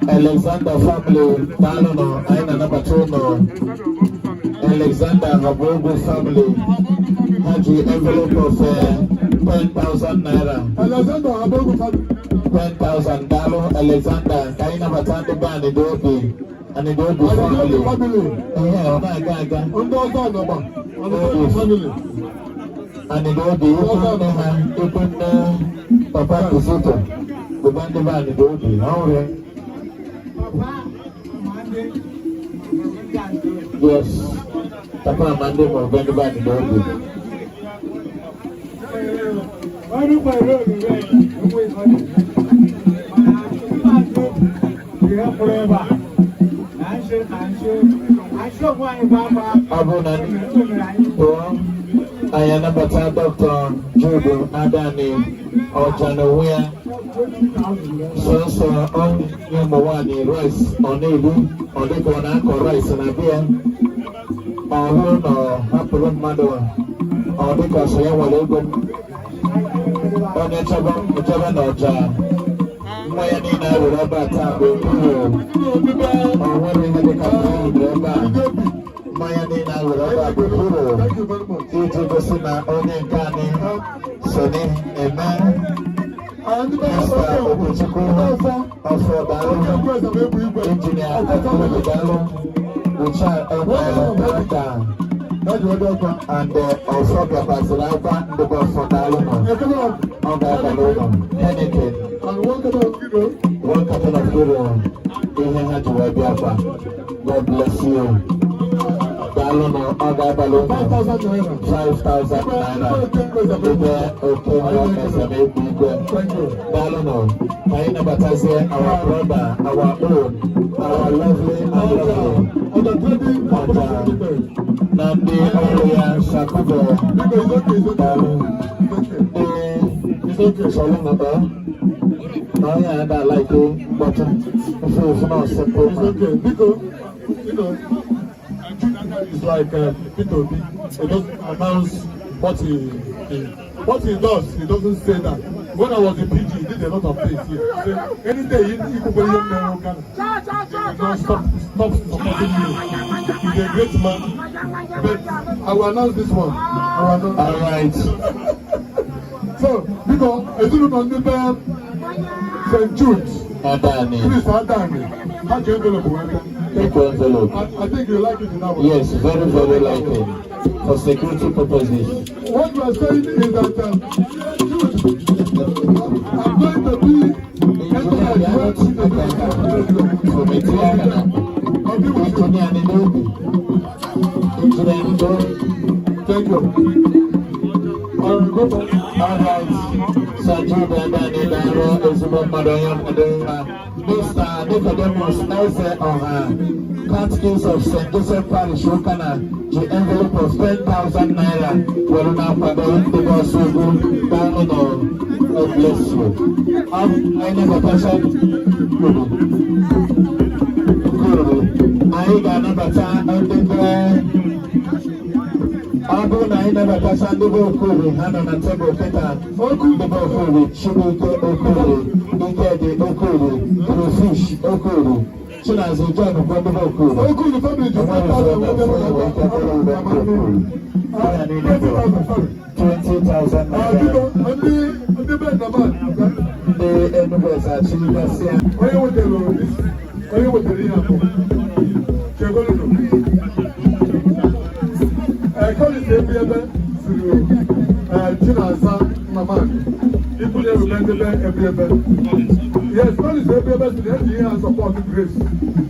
Alexander family, daalụ nọ. Anyị na-anabata ụnụ. Alexander Habogwu family. Ha ji envelope of 10,000 naira. Alexander Abogu family. 10,000, daalụ Alexander. Ka anyị nabata ndị be Anidobi. Anidobi Anidobi family. Family. Ihe ọ na-aga aga. Ndị ọzọ anọgba Anidobi family. Anidobi, ikwu nne ha, ikwu nne Papa Kizito bụba ndị be Anidobi. Ọ nwere. Papa Amandi. Yes. Papa Amandi ma ọbụ ndị be Anidobi. Ọdún pẹ̀lú òrùlé ìwé ìkọ́ni. Mana ikpeazụ ihe pụrụ ebe a na nṣe na nṣe na nṣe onwe anyị gbagba. Ọ bụ na O mere anyị pụọ, anyị anabata Dr. Jude Adani ọja n'onwe ya. Sọsọ onye ụmụ nwaanyị rice ọ na-ebu, ọ dịka ọ na-akọ rice na bịa. Ọ bụrụ na ọ hapụrụ mmadụ, ọ dịka ọsọ ya nwere ego. Onye chọba chọba na ọja mmanya niile a were ebe a taa bụ uru. Ọ nwere ihe dịka mmanya ebe a. Mmanya niile a were ebe a bụ uru. Thank you very much. Iji gosi na onye nke anyị so eme. Ndị be Mr. Okwuchukwu Ọfọ, daalụ. Injinia Akụrụ, daalụ. Richard Aka and ọfọ bịakwaziri akwa, ndị bụ ọfọ, daalụ nọ. Ọ ga-abalị ụlọ Heineken, one carton of Hero, ihe ha ji wee bịa kwa. God bless you. Daalụ nọ, ọ ga-abalị ụlọ 5,000 naira. Ebe oke nwa ekwu igwe. Daalụ nọ. Ka anyị nabatazie our brother, our own, our lovely and lovely ọja na ndị ọrụ ya Sakubo. Daalụ. Ndị Sọlụnụkọ na onye a na-alaike mkpọtụ ofe ofu na simple It's man. okay. Biko, it's like Peter Obi. He doesn't announce what he does. He doesn't say that. When I was in PG, he did a lot of things here. Say, any day he could go here, Ghana. He stop supporting you. He's a great man. But I will announce this one. I will announce. All right. So, biko, ezinụlọ ndị be St. Jude, Adani. Chris Adani, ha ji envelope wee bịa. Take envelope. I think you like it in that one. Yes, very, very likely. For security purposes. What you are saying is that Jude, I'm going to be Engineer, I'll be with you. Engineer Nidobi. Engineer Nidobi. Thank you. Go for All right. Sir Jude Adani, daalụ, ezigbo mmadụ, onye mmadụ mma. Mr. Nicodemus Eze Ọha, Catechist of St. Joseph Parish, Ụkana, ji envelope of 10,000 naira were na-akwado ndị bọọsụ ugwu. Daalụ nọ. God bless you. Anyị nabatacha kwuru kwuru, anyị ga-anabata ndị be. Ọ bụrụ na anyị nabatacha ndị be Okorie, ha nọ na tebụl kịta. Ndị be Okorie, Chibuike Okorie, Ikedi Okorie, Crayfish Okorie, Chinazu John bụ ndị be Okorie. Okuru family ji Enwere ụzọ na onye wee kekọrọ ube ndị Okorie. Ọya niile bụ 20,000 naira. Biko, ndị be Naman, Ndị Enugu Ezachi gasịa. Onye wetara ihe abụọ. Chegolunu. Collins ebi ebe siri Chinaza Naman. Ikwu na-erube ndị be ebi ebe. Yes, Collins ebi ebe si na eji ihe a support Grace.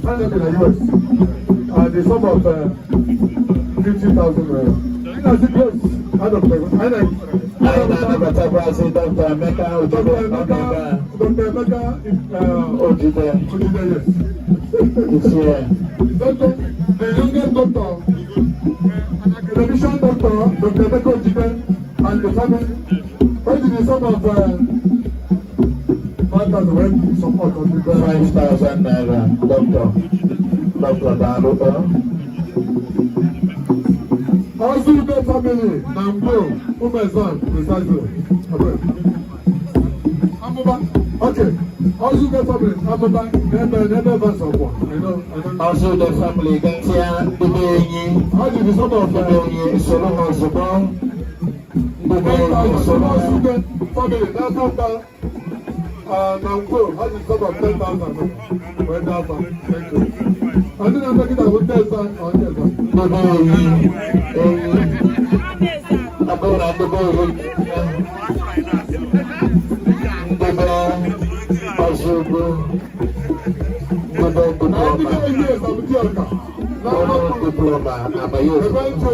Ha na-ebi na US. And the sum of 50,000 naira. Ị na-asị Grace, adọpụtago. Anyị Anyị na-anabatakwazi Dr. Emeka Ojide. Dr. Ọ nọ Emeka, ebe a. Dr. Emeka Ojide. Ojide, yes. Is here. Doctor, the youngest doctor, an academician doctor, Dr. Emeka Ojide, and the family, when did the sum of 5,000 when support on the 5,000 naira. Doctor. Dr. Daalụ. Ozude family, Nambo, Umezan, precisely. Okay. Amuba, okay. Ozude family, Amuba, Nebe, Nebe Vasokwa. I know, I know. Ozude family gasịa, ndị be enyi. How did the sum of Ndị be enyi soro ha ozugbo. Ndị be enyi soro ha. Ozude family, n'Africa, Nangwo, how did the sum of 10,000? Well, thank you. And then I'm looking at what there's on there. Ndị be enyi enyi. Ọ bụrụ na ndị be enyi, ndị be Ozugbo, ndị be Na ndị diploma, be enyi Ezabudi Ọka. ụlọ diploma abanye ozugbo. We're going to,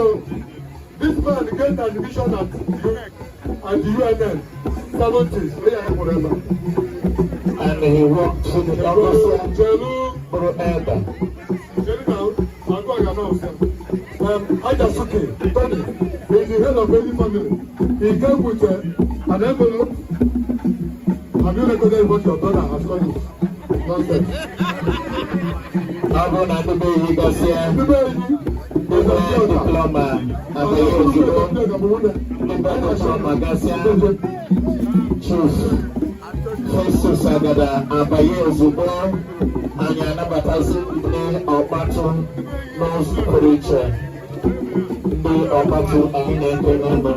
this man get admission at the UNN 70s, where you forever. And he worked to the August Jelu, bụrụ elder. Jelu now, I'll go and announce him. Ajasuke, Tony, is the head of any family. He came with an envelope. Have you recorded what your brother has called you? Nonsense. Ọ bụrụ na ndị be enyi gasịa, Ndị be enyi, ndị be diploma abanye ozugbo. Ndị be diploma gasịa, Chief Festus Agada abanye ozugbo. Anyị anabatazi ndị ọkpatụ n'ụzọ pụrụ iche. Ndị ọkpatụ, anyị na-ekene unu.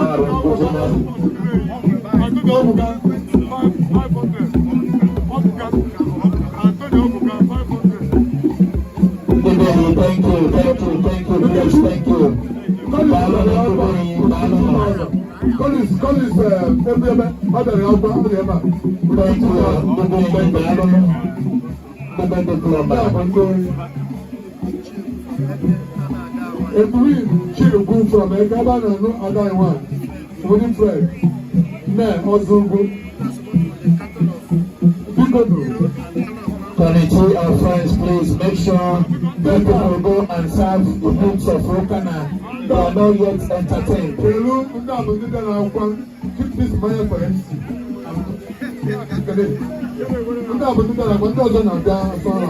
Arụ nkuzi na Antonio Obuga, 500. Obuga, Antonio Obuga, 500. Ndị be enyi, thank you, thank you, thank you, please, thank you. Daalụ na ndị be enyi, daalụ nọ. Collins, Collins, ebe ebe, ọ bịara ya ọgba, ọ dị ebe a. Thank you, ndị be enyi, daalụ. Ndị be diploma. Ndị a bụ ndị Edwin Chirukwu from ebe a na-anụ Adaghị nwanyị, Winifred, Nne Ọzọugwu. Biko nụ. Committee of Friends, please make sure that people go and serve the needs of Rukana. They are not yet entertained. Kelu ndị a bụ ndị bịara akwụkwọ. Keep this money for MC. Kele. Ndị a bụ ndị bịara akwụkwọ, ndị ọzọ na-abịa asọ ha.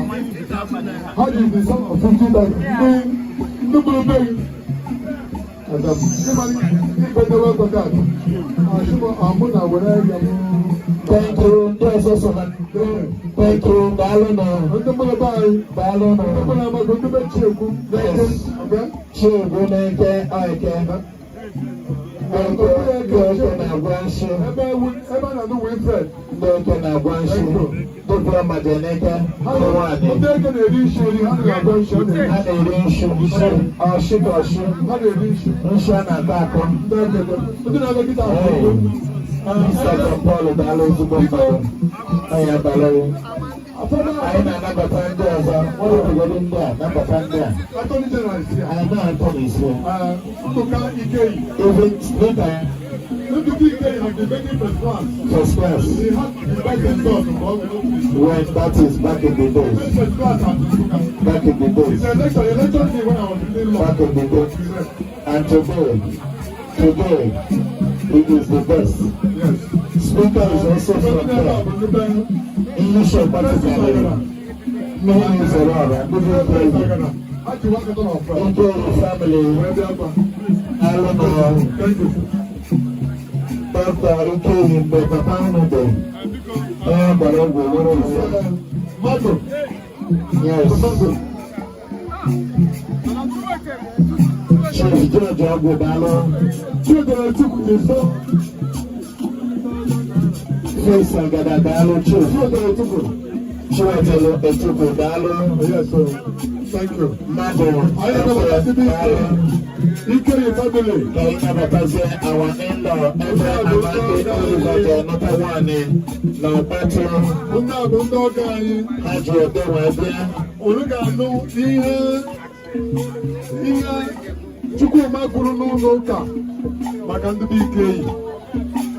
Ha ji the sum of 50,000. Ndị gburu be gị. Adam, ndị mmadụ ikpetewe contact. Achụmụ amụ na were ya m. Thank you. Ndị ọzọ so na thank you. Daalụ nụ. Ndị mgburu be anyị. Daalụ nụ. Ndị mgburu amago, ndị be Chiekwu. Yes. Okay? Chiegwu na-eke Eke. Eke, ndị eke na-agwa nshi. Ebe a na-anụ Winfred. Ndị eke na-agwa nshi. Diploma dị n'eke. Ndị nwanyị. Ndị eke na-eri nshi eri, ha na-agwa nshi, ọ na-eri. Ha na-eri nshi. Ọshị ka ọshị. Ha na-eri nshi. Nshi a na-akọ akọ. Ndị eke, ndị na-abịa kịta. Hey. Mr. John Paul, daalụ, ezigbo mmadụ. Anyị abalị. Anyị na-anabata ndị ọzọ. Wepụgodu ndị a, nabata ndị a. Attorney General is here. Anyị na-atọ n'isi. Nduka Ikeyi. Even dịka Nduka Ikeyi has been making first class. First class. He had the best result of all the office. When that is back in the days. First class at Nsukka. Back in the days. It's election. Election day when I was reading law. Back in the days. And today, he is the best. Yes. Speaker is also from there. English particularly. Mmiri zoro ọra, ndị bụ crazy. Ikeyi family, alụ na Thank you. Dr. Ikeyi mgbe papa unu dị, onye gbara ọgwụ nwere ise. Mmadụ. Yes. Chief George Ọgwụ, daalụ. Chidere Chukwu Iso. Face Agada, daalụ, Chief. Chidere Chukwu. Chiwetalu Echukwu, daalụ. Yes, so thank you. Mmadụ Anyị nabata ndị daalụ. Ikeyi family. Ka anyị nabatazie our in-law, ebe Amadi Oliver ji anụta nwaanyị na Ọkpatụ. Ndị a bụ ndị ọgọ anyị. Ha ji ode wee bịa. Unu ga-anụ ihe Chukwuma kwuru n'ụlọ ụka maka ndị bụ Ikeyi.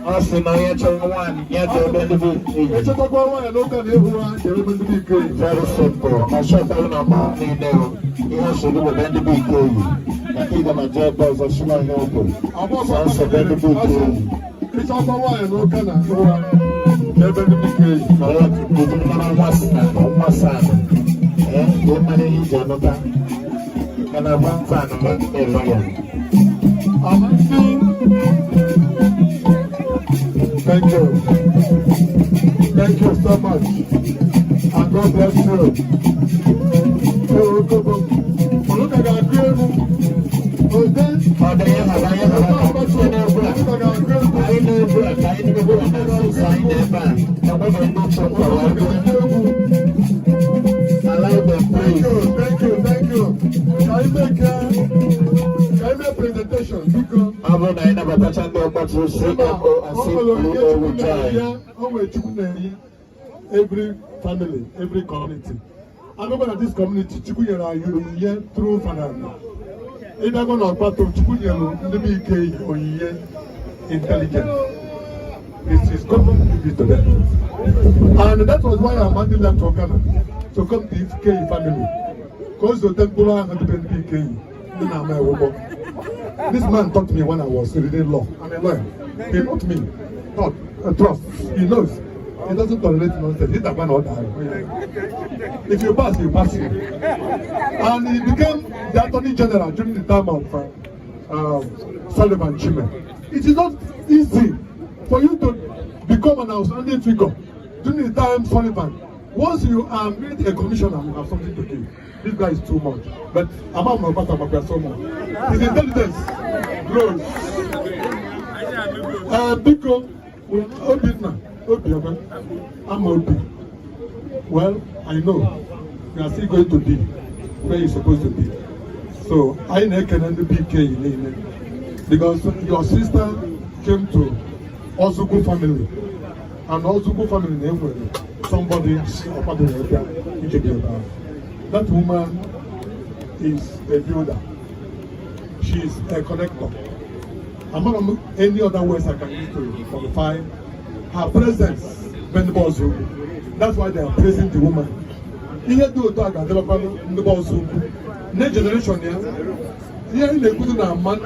Ọ sị na onye chọrọ nwaanyị, ya ji ebe ndị bụ Ikeyi. Echetakwa nwaanyị n'ụka na ịhụ ha jere ebe ndị bụ Ikeyi. Very simple. Ọchọtaghị na ọma niile o. Ihe nsogbu bụ ebe ndị bụ Ikeyi. Maka ịga na jee ebe ọzọ si na ihe o kwuru. Sọnsọ ebe ndị bụ Ikeyi. Ịchọkwa nwaanyị n'ụka na ịhụ ha ebe ndị bụ Ikeyi. Nọrọ ụdị mmanụ nwa si na nwa saa. Ee, ka ị mara ihe iji anụta. Mana gba fan ma elo ya. Amadi. Thank you. Thank you so much. And God bless you. Okobo. Oluka ga-agụ egwu. Ode. Ọ dị ihe haba ihe haba ka anyị na-egwu a. Oluka ga-agụ egwu. Anyị na-egwu a, ka anyị na-egwu a na asụsụ anyị na ebe a. Enweghị ndị chụ nkwa wee Oluka bịa. ga-agụ egwu. Allow them, Thank please. you, thank you, thank you. Ka anyị mee presentation, biko. Ọ bụrụ na anyị nabatacha ndị Ọkpatụ, CMO and CPO will join. O nwere Chukwu na-enye every family, every community. Anụkwa na this community, Chukwu nyere anyị onyinye through Fanani. Ịbịakwa na Ọkpatụ, Chukwu nyere ndị bụ Ikeyi onyinye intelligence. It is God give it to them. And that was why Amadi left for Ghana to come to Ikeyi family. Ka o zote mkpụrụ ahụ dị be ndị Ikeyi, ndị na-ama ewụgbọ. This man taught me when I was reading law. I'm a lawyer. He taught me. Taught, trust. He knows. He doesn't tolerate nonsense. He's the one order. If you pass, you pass. And he became the Attorney General during the time of Sullivan Chime. It is not easy for you to become an outstanding figure during the time Sullivan. Once you are made a commissioner, you have something to give. This guy is too much. But Amam Mabata so much. His intelligence grows. Biko, Obinna, Obioma, I'm Obi. Well, I know you are still going to be where you're supposed to be. So I na-ekene ndị BK niile because your sister came to Ozugu family, and Ozugu family na-enwere somebody ọkwadoro ebe ije gị ebe ahụ. That woman is a builder. She is a connector. Among m any other words I can use to qualify her presence when the boss. That's why they are praising the woman. Ihe dị otu a ga-adịbakwanụ ndị be ọzọ ukwu. Next generation ya, ihe anyị na-ekwuzi na ama ndị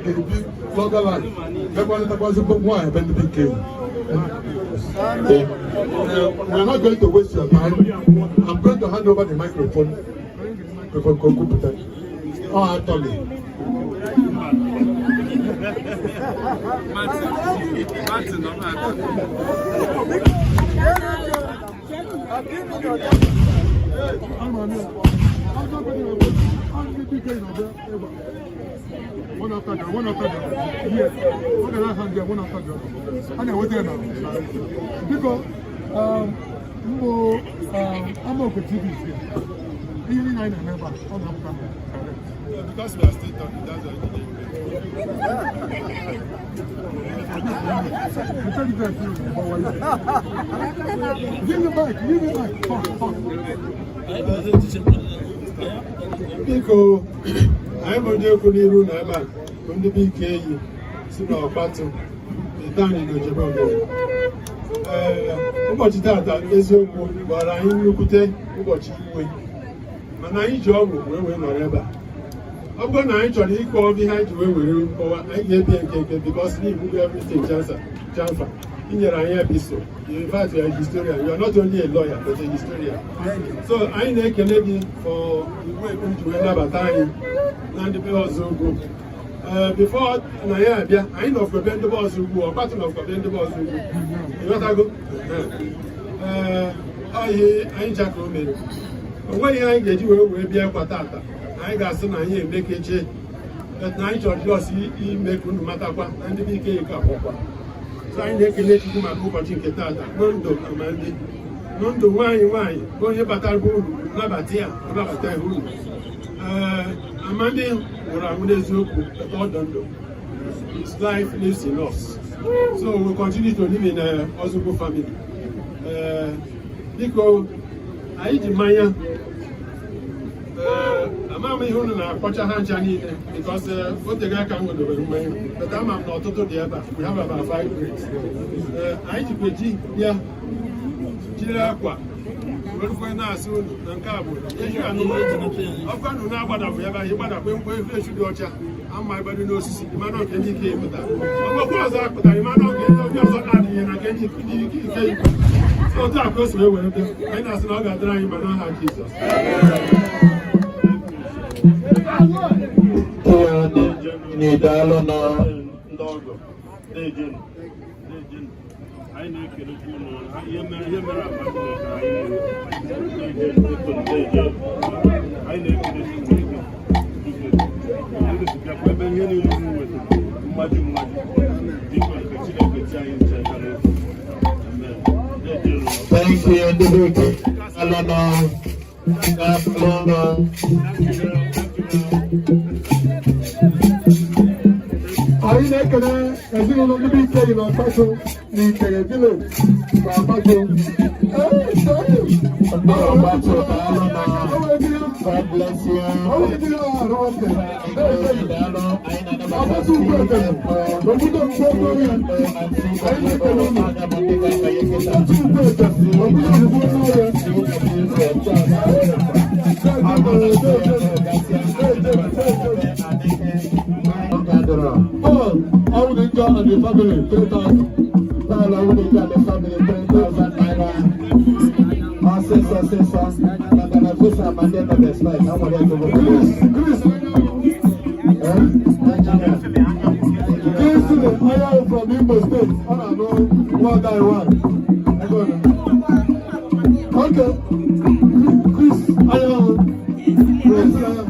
ga-ebi longer life, mekwanịtakwazi nwaanyị be ndị dị nke. We are not going to waste your time. I'm going to hand over the microphone before Kokuputa. Oh, actually. Martin, Martin. One after the one after the other. Yes. One ga na-hand there, one after the other. A na-enweta ya na biko mbụ Amaokwe TV is here. Ihe niile anyị na-eme ebe a, ọ na-apụta direct. Because we are still talking, that's why you didn't. Intelligence Give me mic, give me mic. Talk, talk. Biko, anyị bụ ndị okwu n'iru na ebe a bụ ndị bụ Ikeyi si n'Ọkpatụ ite anyị n'Ojebe Ogere. Ee, ụbọchị tata, eziokwu, gbara anyị nnukwute ụbọchị iwe, mana anyị ji ọgwụ wee nọrọ ebe a. Ọ bụrụ na anyị chọrọ ịkọ ihe anyị ji wee were kọwa, anyị ga-ebi nke because n'ibugo everything chansa chanfa inyere anyị episode. In fact, you are a historian. You are not only a lawyer but a historian. So anyị na-ekele gị for the way ji wee nabata anyị na ndị be ọzọ ugwu. Ee, before na ya abịa, anyị nọkwa be ndị be ọzọ ugwu, Ọkpatụ nọkwa be ndị be ọzọ ugwu, ịghọtago? Ee, ọ ihe anyị ncha ka o mere. O nweghị ihe anyị ga-eji wee bịa kwa tata. Anyị ga-asị na anyị emekeche, but na anyị chọrọ just ime ka unu matakwa na ndị bụ ike ka akwụkwa. So anyị na-ekele Chukwu maka ụbọchị nke tata nwee ndụ ama ndị Ndụ nwaanyị nwaanyị bụ onye batara bụ uru, nabata ya, nabata ya uru. Ee, Amadi nwụrụ anwụ n'eziokwu, but ọ dị ndụ. His life lives in us, so we continue to live in Ozugbo family. Ee, biko, anyị ji mmanya. Ee, ama m ihe unu na-akpọcha ha ncha niile, because o tego aka m nwedobere mmanya, but ama m na ọtụtụ dị ebe a. We have about five crates. Ee, anyị jikwa ji bịa, jiri akwa werukwe na-asị unu na nke a bụ eju anụ. Ọkwa nụ na-agbadapụ ebe ahụ, ịgbadapụ nkwe echu dị ọcha ama ịgbado n'osisi, ịmana nke ndị ike pụtara. Ọgbakwa ọzọ apụtara, ịmana nke ndị ọzọ na-adịghị na nke ndị ike ikwu. So otu a ka o si wee were bịa. Anyị na-asị na ọ ga-adịrị anyị ma n'aha Jizọs. Daalụ nọ. Ndị ọgọ na-ejenu na-ejenu, anyị na-ekelekwa unu. Ihe mere Amadi mere ka anyị na-ejenu biko, na-ejenu. Anyị na-ekele Chineke. Biko, unu bịakwa ebe ihe niile unu wetara mmaji mmaji. Biko, ka Chineke tie anyị nche aka n'obi. Amen. Na-ejenu. Thank you, ndị bụ ike. Daalụ nọ. Daalụ nọ. Anyị na-ekele ezinụlọ ndị bụ Ikeyi na Ọkpatụ na Ikeye village na Ọkpatụ. Ndị Ọgbatụ, daalụ nọ. God bless you. Daalụ. Anyị na-anabata Ọkpatụ ugwu ekele, obodo mgbe okporo ya. Anyị na-ekele unu. Ọkpatụ ugwu ekele, obodo mgbe okporo ya. Paul Awudinja and the family, 3,000. Paul Awudinja and the family, 3,000 naira. Ọsịsọ ọsịsọ, maka na visa ma ndị nọ n'expect, ha nwere ego. Chris, Chris. Eh? Engineer. Kingsley Anyanwụ from Imo State, ọ na-anụ nwa guy one. Ego na. Okay. Chris Anyanwụ. Chris Anyanwụ.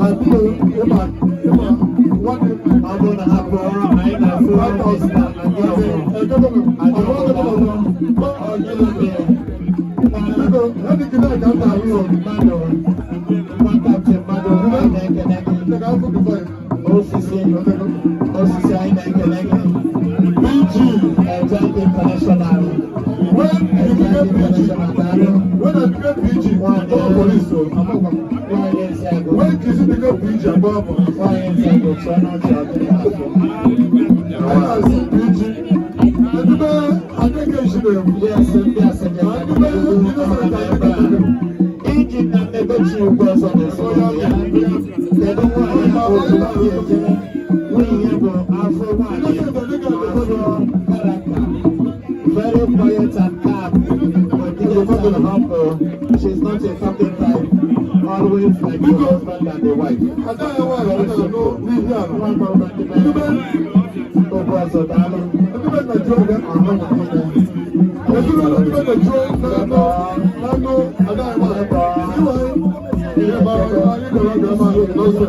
Àbúrò ịma ịma nwanne m. Ọ bụrụ na ha pụọ, anyị na-afụ Mr. Andiọgụ. Andiọgụ, daalụ. Biko, ha dị kìnnà ka m na-arụ ọrụ. Mmadụ, nwa captain mmadụ, anyị na-ekele gị. Osisi, osisi, anyị na-ekele gị. BG. Ejek International. When you became PG, Daalụ. when I became PG, I police, so I'm not. Nwaanyị Eziagụ. When Kizzy became PG, I'm not. Nwaanyị Eziagụ, tụọ n'ọchị, ọ dịrị afọ. I was PG. Ndị Adeke Ishire. Yes, ndị Asaja ebe a. Iji na mmebechi ugwu ọzọ na-ezinụlọ ya. Kedu nwaanyị ozugbo ya ejere? Nwunye ya bụ afọ nwaanyị, afọ character. Very quiet and calm, but diligent and humble. She's not a talking type. Always like the husband and the wife. Ada ya nwaanyị ọ na-anụ n'ihi ala. Nwa gbọrọ ndị be Ogwu ọzọ, daalụ. Ndị be Naijiria Ọhụ na niile. Ezinụlọ ndị be Naijiria na-anụ na-anụ ada ya nwaanyị. Iwe ihe gbara anyị gara aga ebe ahụ n'ọsọ.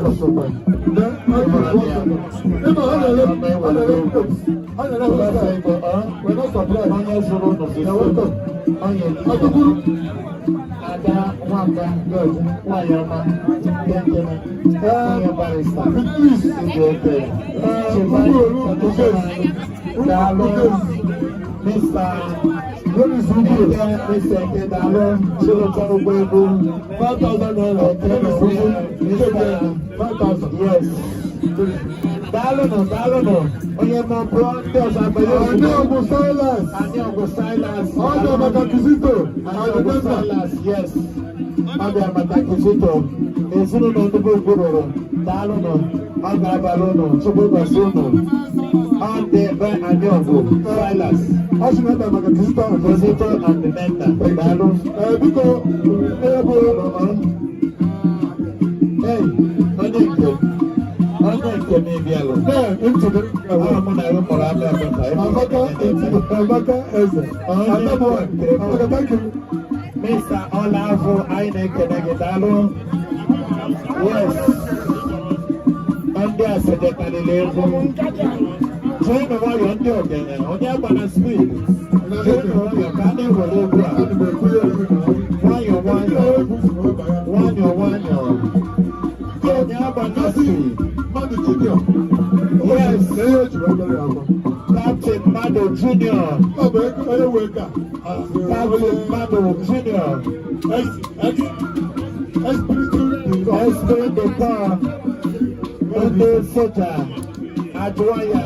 Ịma ha na-ele ha na-ele ha na-ele hotel. We're not surprised. Onye zụrụ ụnụ. You're welcome. Onye Ọtụkwuru. Ada Nwamba, nwanyị ọma, nkene, onye barrister, Fidelis. Igwe oke, Ugwuolu Uges. Daalụ, Uges. Mr. Dennis Ugwuolu. Eke, Mr. Eke, daalụ, Chilụta ụgbọelu, 5,000 naira. Dennis Ugwu. Mr. 5,000. Yes. Daalụnụ, daalụnụ, onye ma pụọ, ndị ọzọ abanye. Anyị ọgwụ Silas. Anyị ọgụ Silas. Ọ dị maka Kizito. Anyị ọgụ And Denver. Silas, yes. Ọ bịara maka Kizito. Ezinụlọ ndị bụ rụrụ. Daalụnụ. Ọ ga-abalị ụnụ. Chukwu gọzie ụnụ. Ọ dị be anyị ọgụ Silas. Ọ sị na ebe maka Kizito and Denver. Kizito and Nenna. Daalụ. Ee, biko, onye bụ Hey, onye nke onye nke m ịbịalụ. Nee, ntị gị. Ọ mụ na gị mụrụ aka ebe ka Amaka, Amaka Eze. Ada boy. Amaka, thank you. Mr. Ọlafụ, anyị na-ekele gị, daalụ. Yes. Ndị asejekarịrị egwu. Jeenụ nwayọọ, ndị ogene, onye agbana speed. Jeenụ nwayọọ ka a na-ewere egwu a. Nwayọọ nwayọọ, nwayọọ nwayọọ. Onye agbana speed. Mmadụ Junior. Yes. Na ihe o ji wee bịara ya akwa. Captain Mado Junior. Ọ bụ ego onye nwe ego a. Captain Mado Junior. Ex ex ex Esprit de corps. Ndị soja. Ajụwaya.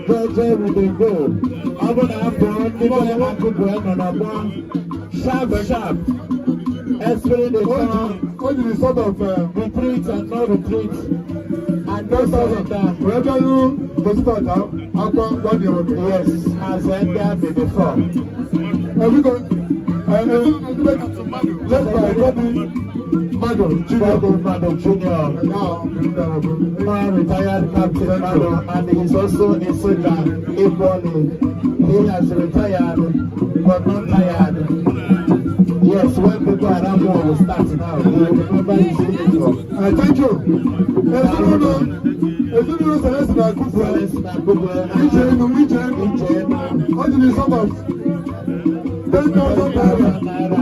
Jeje we dey go. Ọ bụ na abụ ndị be akụkụ nọ n'ọgbọ. Sharp sharp. Esprit de corps. O jiri sort of Retreat and no retreat. And no surrender. Wee bịaru gosipụta akwa nwanne ya nwoke. Yes, as ndị army before. Biko, led by Bobby Mado Junior. Bobby Mado Junior. Now retired Captain Mado, and he's also a soldier equally. He has retired, but not tired. Yes, when people around war will start now, they will remember his uniform. Thank you. Ezinụlọ Celestine Akụfue. Celestine Akụfue. Ije enu, ije enu. Ije enu. Ọ jiri sum of 10,000 naira. Naira.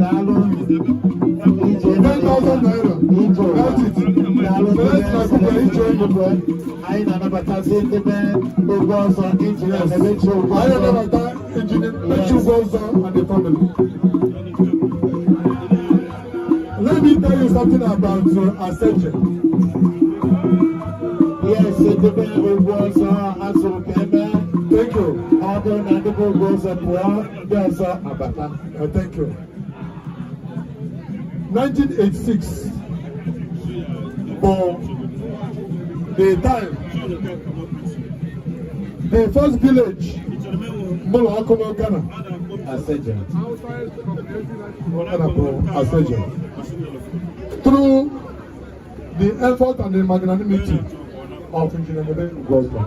Daalụ. Ije enu. 10,000 naira. Ije ụwa. That's it. Daalụ. Celestine Akụfue, ije enu. Anyị na-anabatazi ndị be ogo ọzọ, Injinia Nebechi Ugwu. Anyị na-anabata Engineer Nebechi Ugwuọzọ and the family. Let me tell you something about Aseje. Yes, ndị be ugwu ọzọ asụrụ ka eme. Thank you. Ọ bụrụ na ndị be ugwu ọzọ pụọ, ndị ọzọ abata. Thank you. 1986 bụ the time the first village mụlụ ọkụ n'Ghana. Aseje. Ghana bụ Aseje. Through the effort and the magnanimity of Engineer Nebe Ugwuọzọ.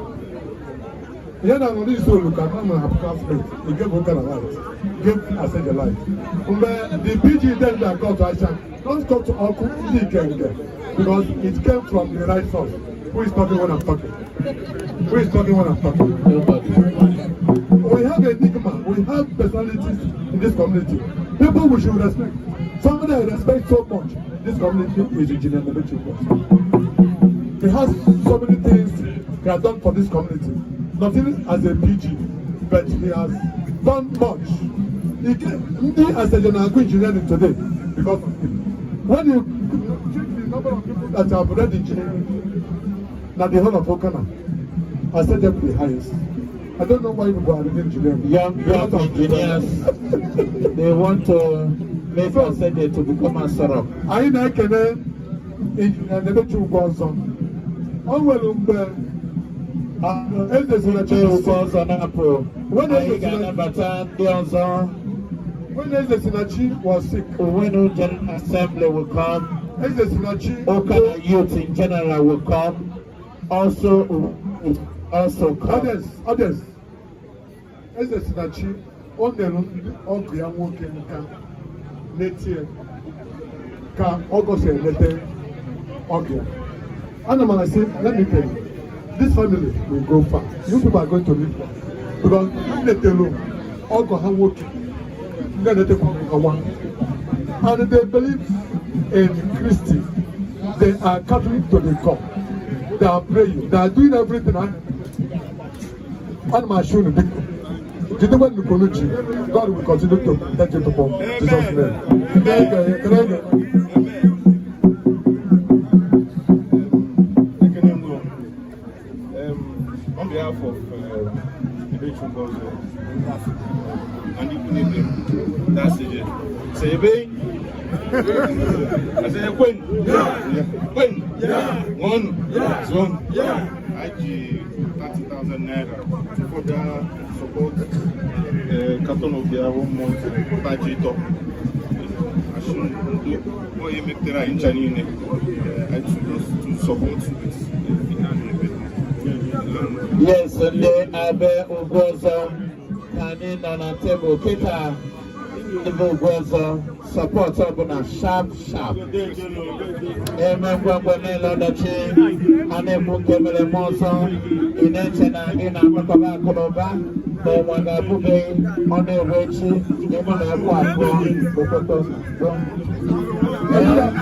Ihe na nọ n'isi olu ka na na classmate, he gave Ghana light, gave Aseje light. Mgbe the PG then bịa cut acha, don't cut ọkụ ndị Ikenge because it came from the right source. Who is talking when I'm talking? Who is talking when I'm talking? Nobody. We have enigma, we have personalities in this community. People we should respect. Somebody I respect so much in this community is Engineer Nebechi Ugwuọzọ. He has so many things he has done for this community. Not even as a PG, but he has done much. He came, ndị Aseje na-agụ engineering today because of him. When you check the number of people that have read engineering, na the whole of Okana, Aseje be the highest. I don't know why people are reading engineering. Young engineers, they want to make Aseje to become a Sorok. Anyị na-ekene Injinia Nebechi Ugwuọzọ. O nwere mgbe eze siri Ndị ugwu ọzọ na-apụ, When anyị eze siri ga-anabata ndị ọzọ. When Eze Sinachi was sick, Uwenu General Assembly will come. Eze Sinachi Okana youth in general will come. Also come. Others, others. Eze Sinachi, o nyere ndị ọgụ ya nwoke nka netie ka ọgọ si elete ọgụ ya. Ana m asị, let me tell you, this family will go far. You people are going to live far. Because ha letelu ọgọ ha nwoke, ndị eletekwa ọgọ nwa. And they believe in Christy. They are Catholic to the core. They are praying. They are doing everything. Ana m asị unu, biko, jidekwa nnukwu ji. God will continue to protect you people. Jesus' name. Ekele, ekele. Ekene m. On behalf of Nebechi Ugwuọzọ and Ikwunebe, that's it. Say ebe. I say kwen. Kwen. One. Zone. I ji 30,000 naira to further support carton of their 1 month budget. Assume onye mepụtara anyị ncha niile, I to just to support with ihe a na-eme. Yes, ndị abe ugwu ọzọ ka anyị nọ na tebụl kịta. Ndị ugwu ọzọ, support ọbụla sharp sharp. Eme ngwangwa niile ọdachi a na-ekwu nke mere eme ọzọ, ị na-eche na ị na-akpakọba akụ na ụba na ụwa ga-abụbeghị ọ na-eru echi ịmụ na ekwu abụọ okpoko.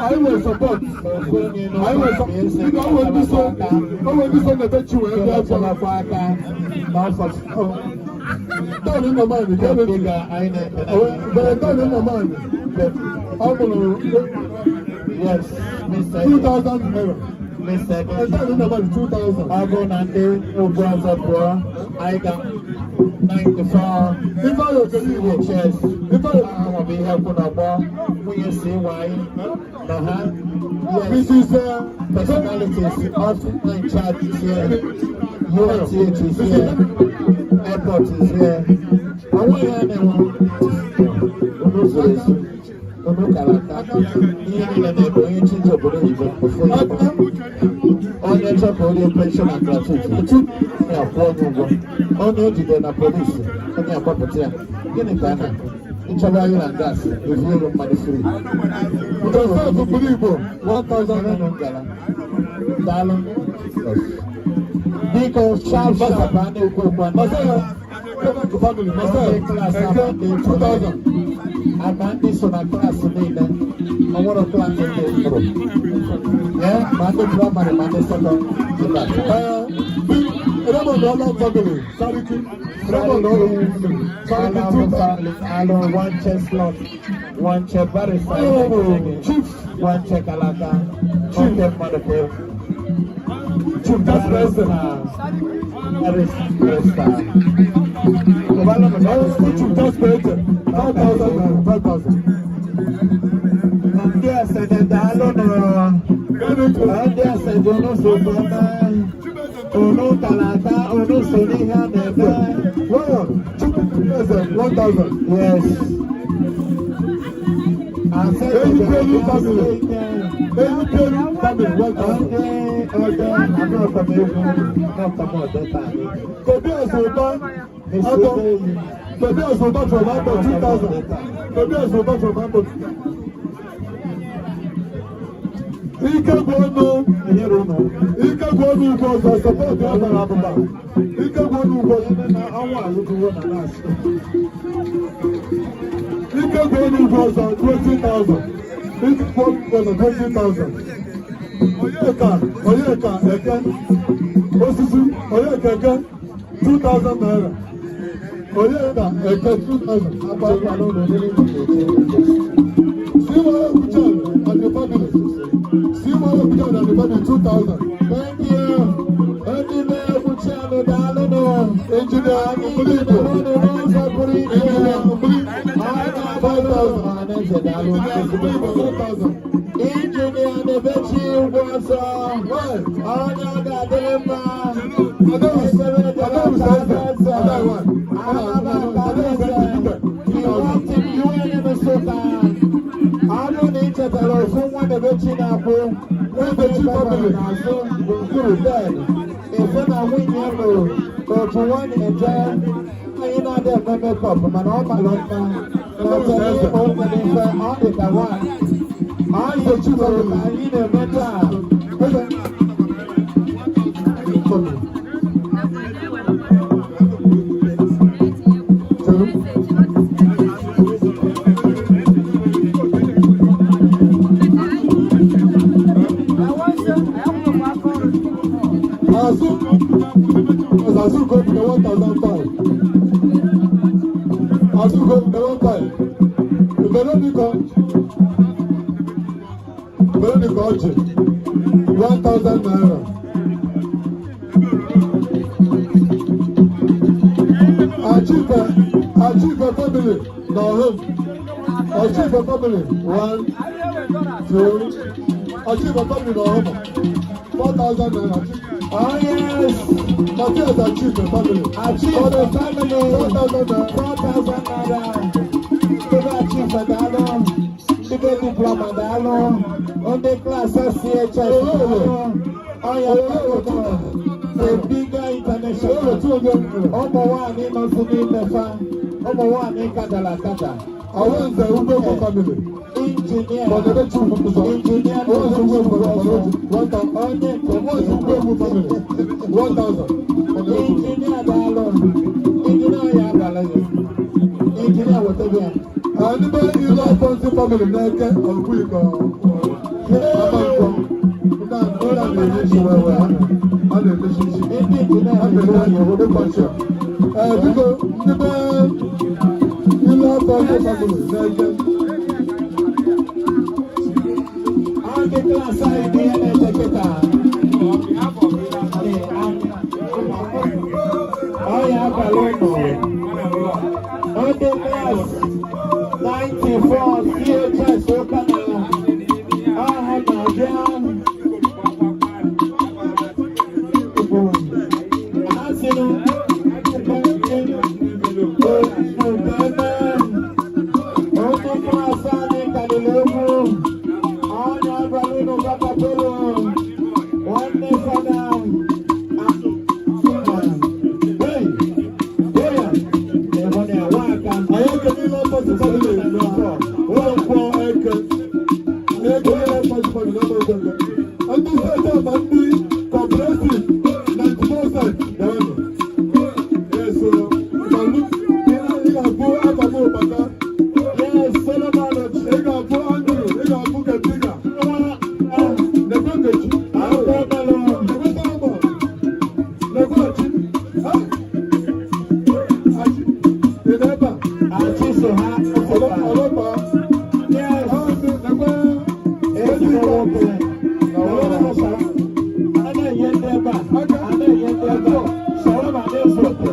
Anyị nwere support. Anyị nwere support. Biko, o nwere ndị so na-ebe chi wee bịa bịa. Echebakwa aka n'ọfọ. Don Nnamani, gee ntị. Anyị na-ekele. Bere Don Nnamani, ọ mụrụ Yes, Mr. 2,000 naira. Mr. Don Nnamani, 2,000. Ọ bụrụ na ndị ugwu ọzọ pụọ, anyị ga 94 Ifeanyi Okedigbo. CHS. Ifeanyi Ahụ bụ ihe kwụ n'ọgbọ nwunye si anyị na ha. Yes. Mrs. Personalities of in charge is here. UNTH is here. Airport is here. Onwe ya na-enwe unu zuru ezu. Unu kara aka. Ihe niile na-eme onye chizi obodo oyibo ofu onye. Onye chọpụ onye pension and gratuity. Ya kwụọ onye ụgwọ. Onye ejide na polisi, onye agbapụta ya. Gịnị ka a na-akụ? Ịchọba oil and gas, evu elu mmadụ free. Joseph Igbo, 1,000 naira. Ngara. Daalụ. Biko, sharp sharp, a na-ekwu okwu a. Marcel, family, Marcel, Ndị class Eke, ama ndị 2,000. Ama ndị so na class niile. Ọ nwere class ndị mụrụ. Ee, ma ndị primary ma ndị secondary. Raymond Olam family, Sariki. Raymond Olam family, Sariki, 2,000. Alụ one chess lot, one chess barrister, Oh, Chief, one chess kalaka, oke mmadụ ka ewu. Chief, that's president. Barrister. Chief, that's president. 5,000 naira, 5,000. Ndị asede, daalụ nụ. Ndị asede, unu sokwa mee. Unu tara ata, unu so n'ihe a na-eme. Well, Chief President, 1,000. Yes. Asede. Eyikelu family. Eyikelu family, 1,000. Ndị ọdẹ abụrụkwa m egwu n'ọkwa m ọdẹ taa. Tobias Ụba, Adọ. Tobias Ụba from Abo, 2,000. Tobias Ụba from Abo. Ike gwụ ọnụ, Enyere unu. Ike gwụ ọnụ ugwu ọzọ, support ya bara abụba. Ike gwụ ọnụ ugwu ọzọ. Ebe na ọnwa alụgụwo na last. Ike gwụ ọnụ ugwu ọzọ, 20,000. Ike gwụ ọnụ ugwu ọzọ, 20,000. Onyeka, Onyeka Eke, osisi, Onyeka Eke, 2,000 naira. Onyeka Eke, 2,000. Akwa akwa n'ụlọ oriri na-eche. Siwa Ekwuchan and the family. Siwa Ekwuchan and the family, 2,000. Thank you. Ndị na-ekwuchi anụ, daalụ nụ. Engineer Anyị Mbuli Igbo. kelere unu n'ụzọ pụrụ iche. Engineer Mbuli, Anyị na-agbalụ ọhaneze, daalụ. Engineer Mbuli Igbo, 4,000. Injinia Nebechi ugwu ọzọ. Onye ọ ga-adịrị mma. Adaus, Adaus Eze, Adaus. Adaeze. UN Nsụka. Ọ bụrụ na ị chetara ofu nwa Nebechi na-akwụ Nebechi family. N'azụ gburugburu bed efe na nwunye lụrụ otu nwanyị eje anyị na-adị eme makeup, mana ọ mara mma na ọchọrọ ịma o nwere ife ọ dị ka nwaanyị anyị kwuru ka anyị na-eme taa. Eze. Family. Seven. Azu, Azu go to 1,005. Azu go to 1,5. Veronica, Veronica Oji, 1,000 naira. Achieve, Achieve family, na him. Achieve family, one, two. Achieve family, na him. 4,000 naira. Oh yes. Matthias Achieve family. Achieve family. 4,000 naira. 4,000 naira. Ndị Achieve, daalụ. Ndị be diploma, daalụ. Ndị class CHS, daalụ. Ọya the bigger international. 200 naira. Ụmụ nwaanyị nọzi n'ime fa, ụmụ nwaanyị kadara akada. Awanze Ugwegwu family. Injinia Bọ̀dẹ̀bẹ̀ Chukwu. Injinia Awanze Ugwegwu family. 1,000. Onye nke Awanze Ugwegwu family. 1,000. Injinia, daalụ. Injinia, ya abalị gị. Injinia, weta gị ya. Ndị be Ilu Afọnsi family n'Eke Ọgwụikọ Amankwọ. Ndị a na-eri isi wee wee ha na-emechi isi. Ndị injinia Ha na-eme anyị obodo kọnshọ. Ee, biko, ndị be Ilu Afọnsi family n'Eke. Ndị class anyị bụ ihe na-eche kịta. Ọ ya abalị ụnụ. Ndị class 94 CHS Ụkana ọha na-abịa. Ha sị na ebe onye class anyị karịrị egwu. Onye abalị ụnụ gbakọtụrụ nwanne fada. Hey, hey, Anyị ekele Ilu Afọnsi family na Nwankwọ Eke. Anyị ekele Ilu Afọnsi family na Nwankwọ Eke. Ndị set ama ndị cooperative 94 set bịaranụ. Yes, so you can look, ị ga-afụ Abamu Ụkpaka, Yes, Solomon. ị ga-afụ Andrew, ị ga-afụ Ketiga, Nekwe Nkechi, Nekwe Solomon, Nekwe Achi. Ha? Achi, ị nọ ebe a? Achi so ha. Ọlọ́pàá. Yes. Ah, Nekwe Ezigbo nwoke. A na-enye ndị ebe a. A na-enye ndị ebe a. Shawarma na-efu oke.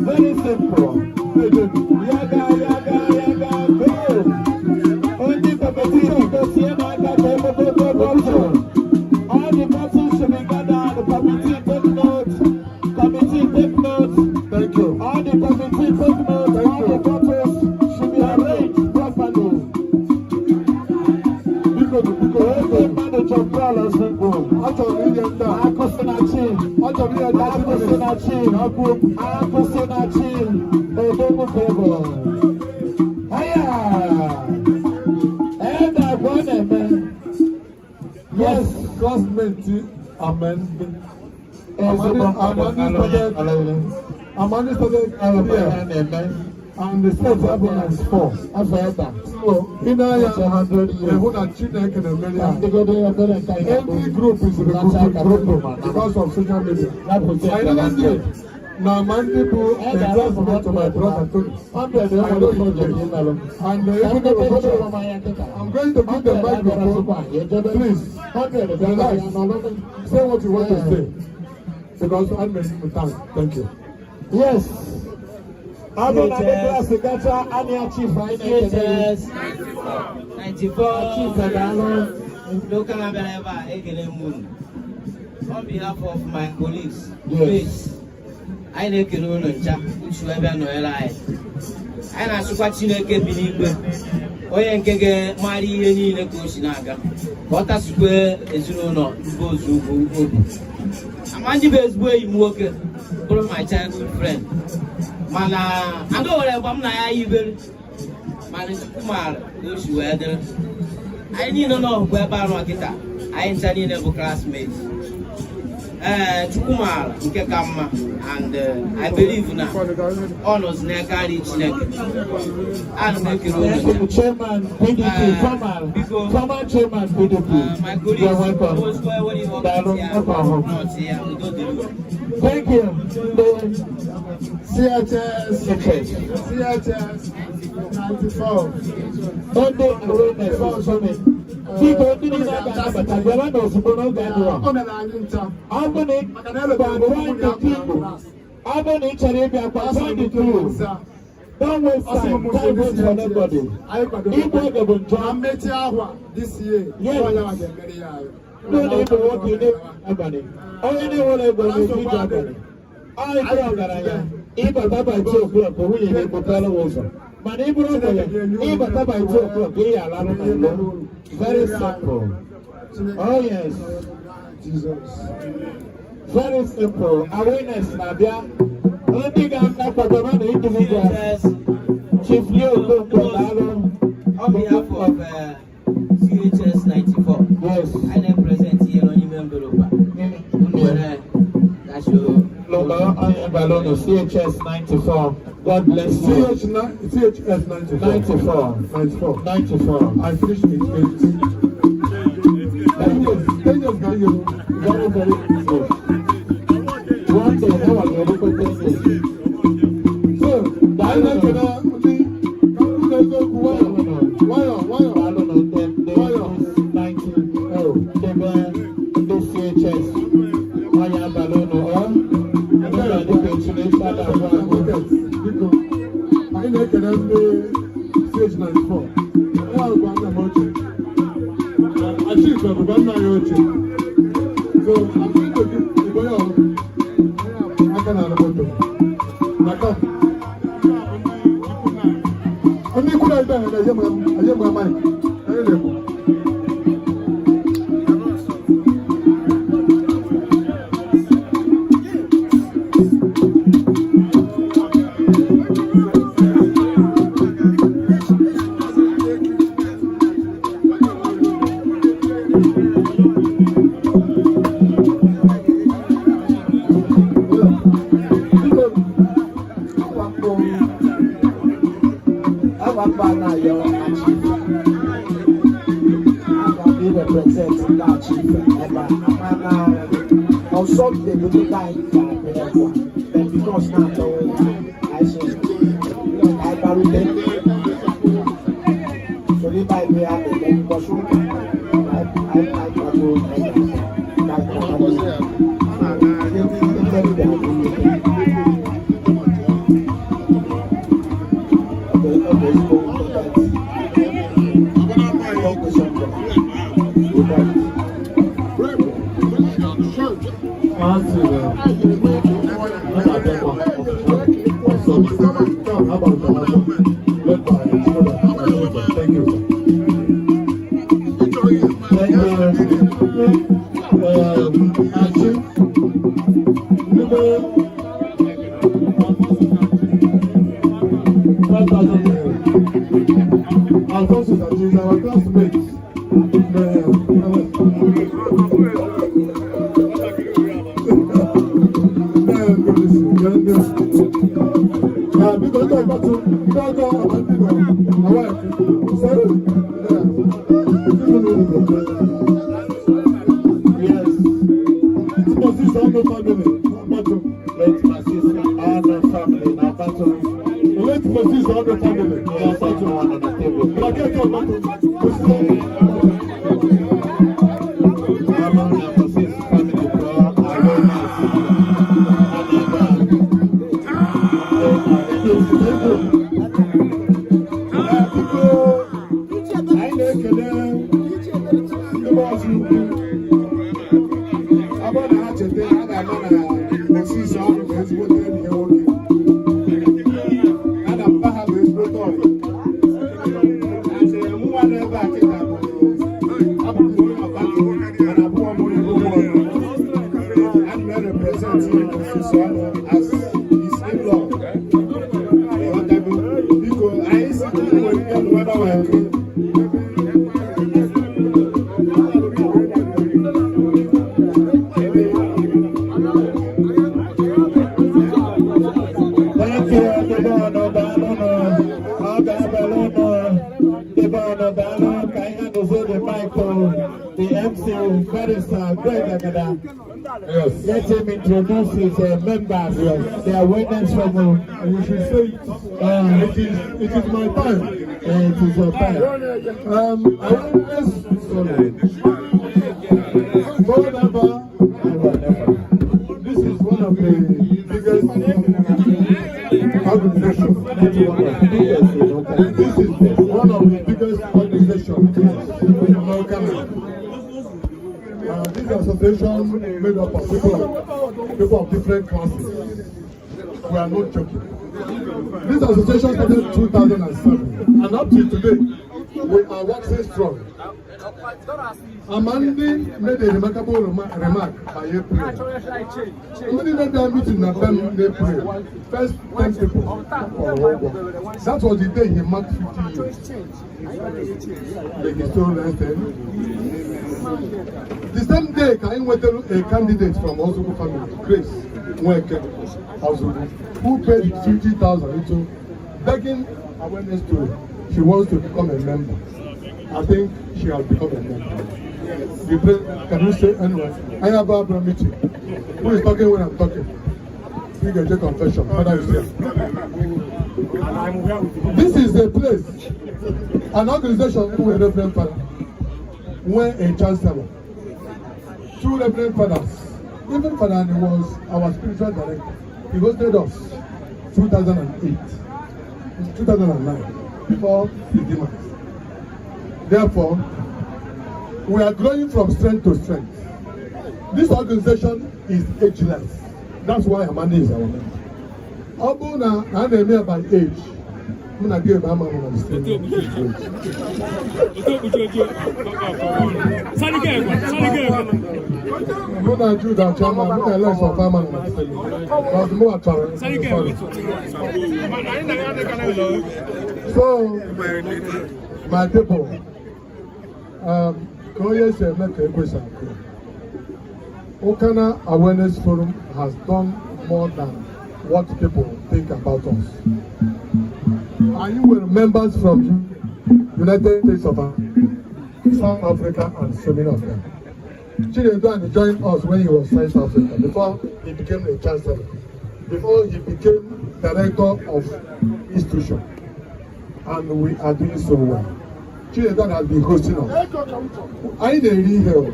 Very simple. Yaga, yaga, yaga, go. Onye committee, biko, tie m aka ka emepe bottle. All the bottles should be gathered. Committee, take note. Committee, take note. Thank you. All the committee, take note. Thank All the you. bottles should be arranged properly. Biko, biko, Oge biko. mmadụ chọkwala ozugbo. Achọrọ m inye ndị a. Akụsinachi. Achọrọ m inye 30 minutes. Akụsinachi. Na-akwụ okwu. Akụsinachi. Odogwu Favour. Aya! Ede agwa ọ na-eme. Yes. Classmate Amandi. Ezigbo mmadụ. Amandi started here na-eme. And the set bụ 94. Afọ ebe a. So, ị na-anya 100 years. ịhụ na Chineke na-emeri Ka anyị. ndịgodo obere nke anyị ga-abụ. Every group is regrouping group because of social media. I never knew na Amandi bụ a classmate to my brother Tony. 100 I know enwere you project today. imelụ. And even though I'm going to give the microphone, please relax. Say what you want to say. Because I'm making time. Thank you. Yes. Ọ bụ na ndị class gacha anya chief anyị na-ekele. CHS 94. Chief, daalụ. Ndị ụka na-abịara ebe a, ekele m unu. On behalf of my colleagues, Yes. please, anyị na-ekele unu ncha uchu ebe nọnyere anyị. Anyị na-asịkwa Chineke bi n'igwe, onye nke ga-mara ihe niile ka o si na-aga, ka ọ tasukwe ezinụlọ mba Ozugwu obi. Amandi bụ ezigbo enyi m nwoke, bụrụ my childhood friend, mana ada nwere mgbe m na ya yibere, mana Chukwu maara ka o si wee dịrị. Anyị niile nọ ebe anọ kịta, anyị ncha niile bụ classmates. Ee, Chukwu maara nke ka mma, and I believe na ọ nọzi n'aka nri Chineke. Ana m ekele unu ncha. Chairman PDP, former, Biko. former chairman PDP. My You're colleagues, welcome. ozugbo enwere ihe Daalụ, ọkụ ya ọkwa. nọọsụ ya, udo dịrị unu. Thank you. The CHS, CHS. CHS 94. Ndị awareness is coming. Biko, ndị niile a ga-anabata, bịara n'ozugbo n'oge adịrọ. O mere anyị ncha. Ọ bụ na Maka na elebara ị join the queue. Ọ bụ na ị chọrọ ịbịa kwa, join the queue. Don't waste time. Time waits for nobody. Anyị kwadoro Igbu oge bụ njọ. na mmechi ahụ a this year. Yes. Onye ahụ ga-emeri ya anyị. Ndị na ịbụ nwoke ị na abalị. Onye na-enwere ego na-eji ije abalị. Ọ ịbụrụ ọgaranya, ịbata by 2 o'clock, nwunye gị ekpopere ụzọ. Mana ịbụrụ ogbenye, ịbata by 2 o'clock, ị ya alarụ na mbụ. Very simple. Oh yes. Jesus. Very simple. Awareness na-abịa. Ndị ga-akwadoro na individuals. CHS Chief Leo Okonkwo, daalụ. On behalf of CHS 94, Yes. anyị na-epresent ihe nọ n'ime envelope a. Unu were gasho. Lọba onye balonu CHS 94. God bless you. CH CHS 94. 94. 94. 94. I finished 88. 10 years. 10 years ka anyị ga-eru. Very, very good. One day, no one will look at this. So, anyị na-ekele ndị ka m kwuo eziokwu nwayọ nwayọ nwayọ. Daalụ ndị Nwayọ. 90 ndebe ndị CHS onye abalị ụnụ ọ ndị ga-adịka echi na echi ada agwụ agwụ. Biko, anyị na-ekele ndị CH94. Ya bụ nna m ochie. Achike bụkwa nna anyị ochie. So, I'm going to give Igbo ya ọrụ. Aka na ala moto. Na kam. Ndị ikwu na ibe anyị na-enye m mic. Anyị na-ekwu. Biko, Awakpo anayo achieve. Aga m represent ndị achieve ebe a mana on Sunday bụ ndị anyị ga-abịa ekwa, but because na achọghị ya, anyị sị ka anyị gbarute soro ibe anyị ya na-eme mbọchị ụka anyị anyị kwado anyị ga-aga ka anyị kwado ihe ndị m bịara bụ nnukwu. Ọ bụ ezigbo mwute that one question for Asị na ọ na-abịakwa ọsọ taa agbara akwụkwọ led by his brother Achike. Thank you, sir. Thank you. Achi, ndị 5,000 naira. Alphonsus Achi is our classmate. Biko ndị ọgbatụ ndị ọgọ ọba ndị nọ na wife sorry. Yes. Moses Ono family Ọgbatụ. Late Moses Ono family na Ọgbatụ. Late Moses Ono family na Just Ọgbatụ. one on the table. Bracket Ọgbatụ Moses Ono. Ono na Moses family for awareness. And Thank you. Biko, anyị na-ekele ndị bọọsụ ukwu. Ọ bụrụ na ha cheta, ha ga-ama na Moses Ono bụ ezigbote enyi ya nwoke. Ha na mpa ha bụ ezigbote ọyị. And mụnwa nọ ebe a kịta bụ abụ m onye Ọbakụ, mana abụghị m onye Ugwu Ọnụ. Ana m represent Moses Ono as his in-law. Ịghọtago? Biko, anyị si ka anyị nwere ike nụwa ebe ahụ. Thank you, ndị ọnụ daalụ nụ. Ọ ga-abalị ụnụ. Ndị ọnụ daalụ ka ihe nụzi the mic to the MC, Barrister Greg Agada. Yes. Let him introduce his members, the awareness from You should say it. It is my time. It is your time. Awareness, sorry. Never, Never, never. This is one of the biggest organizations. That's one of the biggest in Awka. This is one of the biggest organizations in Awka. This association made up of people of different classes. We are not joking. This association started in 2007, and up to today, We are waxing strong. Amandi made a remarkable remark by April. Ndị na-abịa meeting na be m n'April, first 10 people kwụrụ ụgwọ. That was the day he marked 50 years. May his soul rest in. The same day ka anyị nwetara a candidate from Ozougwu family, Grace Nweke Ozougwu, who paid 50,000 into begging awareness to she wants to become a member. I think she has become a member. The president, can you say anyway? I have a meeting. Who is talking when I'm talking? You can take confession. Father is here. This is a place, an organization with a reverend father, where a chancellor, two reverend fathers, even Father was our spiritual director. He hosted us 2008, 2009, before the demise. Therefore, we are growing from strength to strength. This organization is ageless. That's why Amanda is our member. Ọ bụrụ na a na-eme ya by age, mụ na gị ama nọ na the same age. Mụ na Jude Achọma, mụ na Alex Ọfama nọ na the same age. Because mụ achọrọ, sorry. So, my people, ka onye si eme ka ekwesị akụ. Ukana Awareness Forum has done more than what people think about us. Anyị nwere members from United States of America, South Africa, and so many of them. Chinedu Ani joined us when he was South Africa before he became a chancellor, before he became director of institution. And we are doing so well. Chinedu Ani has been hosting us. Anyị na-eri ihe o.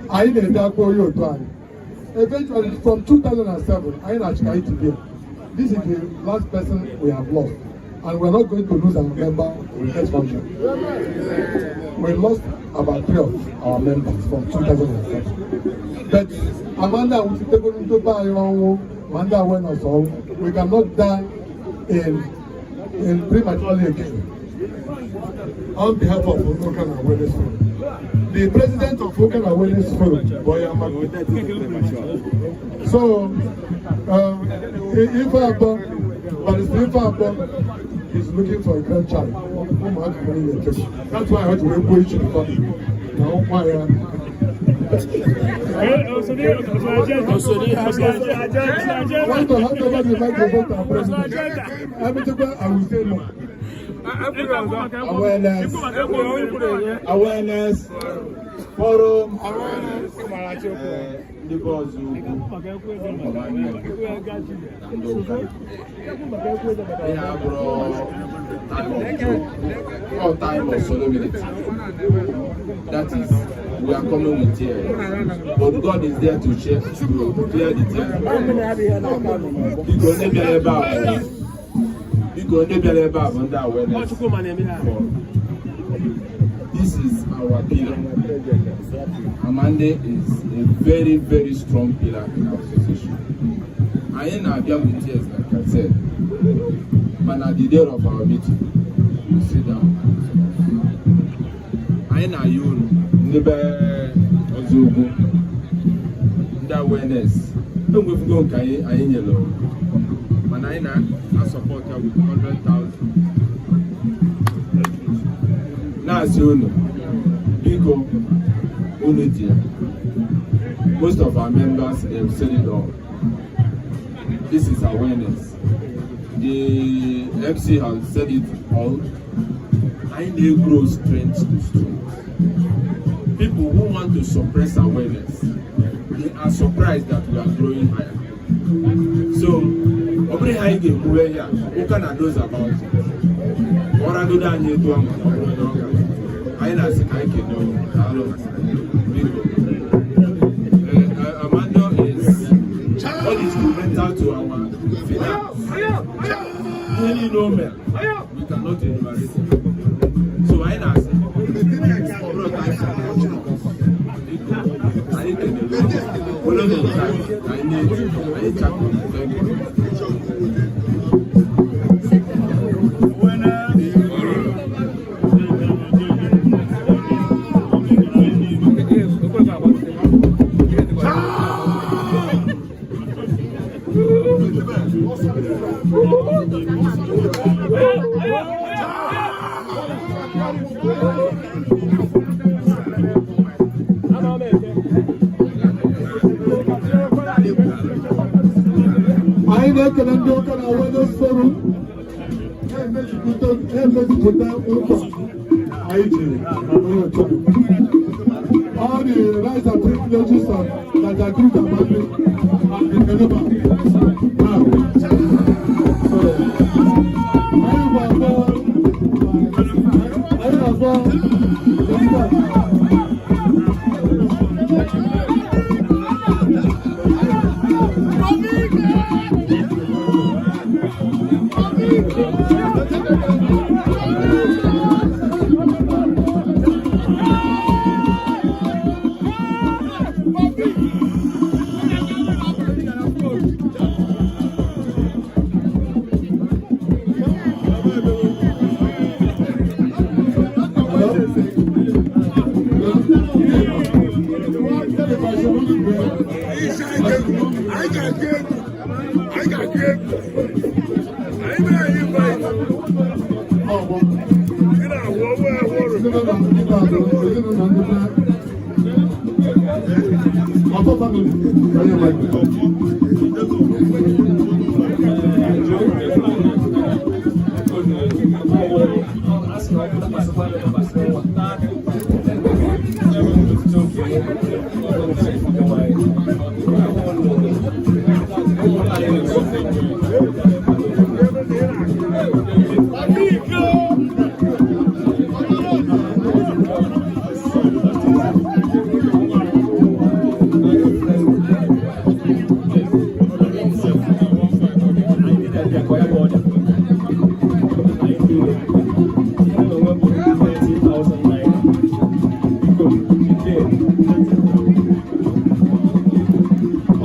Anyị na-ede akwụkwọ onye otu anyị. Eventually, from 2007, anyị na-achịka itibia. This is the last person we have lost. And we are not going to lose our member next function. We lost about three of our members from 2007. But Amanda Awuchitegoro ndị anyị ọnwụ ma ndị awareness ọnwụ, we cannot die in prematurely again. On behalf of Ukana Awareness Forum, the president of Ukana Awareness Forum, Boya. So, Ife Abo, Barrister Ife Abo is looking for a grandchild. Ụmụaka niile echekwa. That's why I had to wee gbuo ichi before. Na nwa ya. I want to hand over the microphone to our president. I will say more. Awareness, awareness forum, ndị be ọzọ ugwu na ndị ụka, ihe abụrụ time of joke or time of solemnity. That is, we are coming with tears, but God is there to check, to clear the tears. Biko, ndị bịara ebe a bụ, biko, ndị bịara ebe a bụ ndị awareness forum. This is our pillar. Amande is a very, very strong pillar in our association. Anyị na-abịa with tears, like I said. Mana the day of our meeting, we sit down and discuss. Anyị na-ayọ unu ndị be ọzọ ugwu, ndị awareness, enwefugo nke anyị nyere, mana anyị na-asupport ya with 100,000, na-asị unu biko, unu dị ya. Most of our members, they have said it all. This is awareness. The MC has said it all. Anyị na-grow strength to strength. People who want to suppress awareness, they are surprised that we are growing higher. So ọ bụrụ ihe anyị ga-ekwuwe ya, ụka na those about it, ka ọ ragodo anyị etu ahụ. Ọ bụrụ na ọ ga anyị na-asị ka anyị kelee unu. Daalụ, biko. Amando is all instrumental to our finance. Ihe niile o mere, we cannot enumerate it. So anyị na-asị ọ bụrụ time for biko, anyị kelere unu. Were na nke anyị ka anyị na-eji anyị chapụ. Thank you. Anyị na-ekele ndị ụka na Awareness Forum na-emejupụta nkwa anyị jiri onye otu. All the rights and privileges of that accrue to Amadi have been delivered now. So, anyị ga-agba Ezinụlọ ndị be Ọfọ family, onye mic.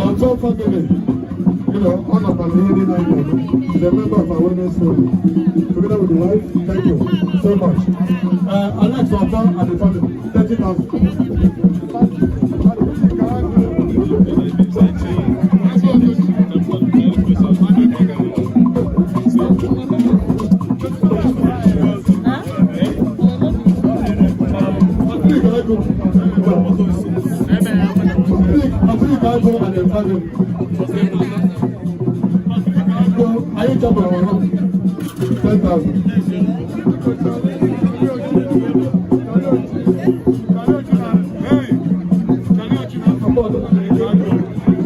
Ọfọ family, all of our ihe niile anyị na-eme, is a member of Awareness Forum. Together with the wife, thank you so much. Alex Ọfọ and the family, 30,000. Patrick Ego. Patrick Ego and the family. Ego, anyị chọpụrụ ọrụ 10,000.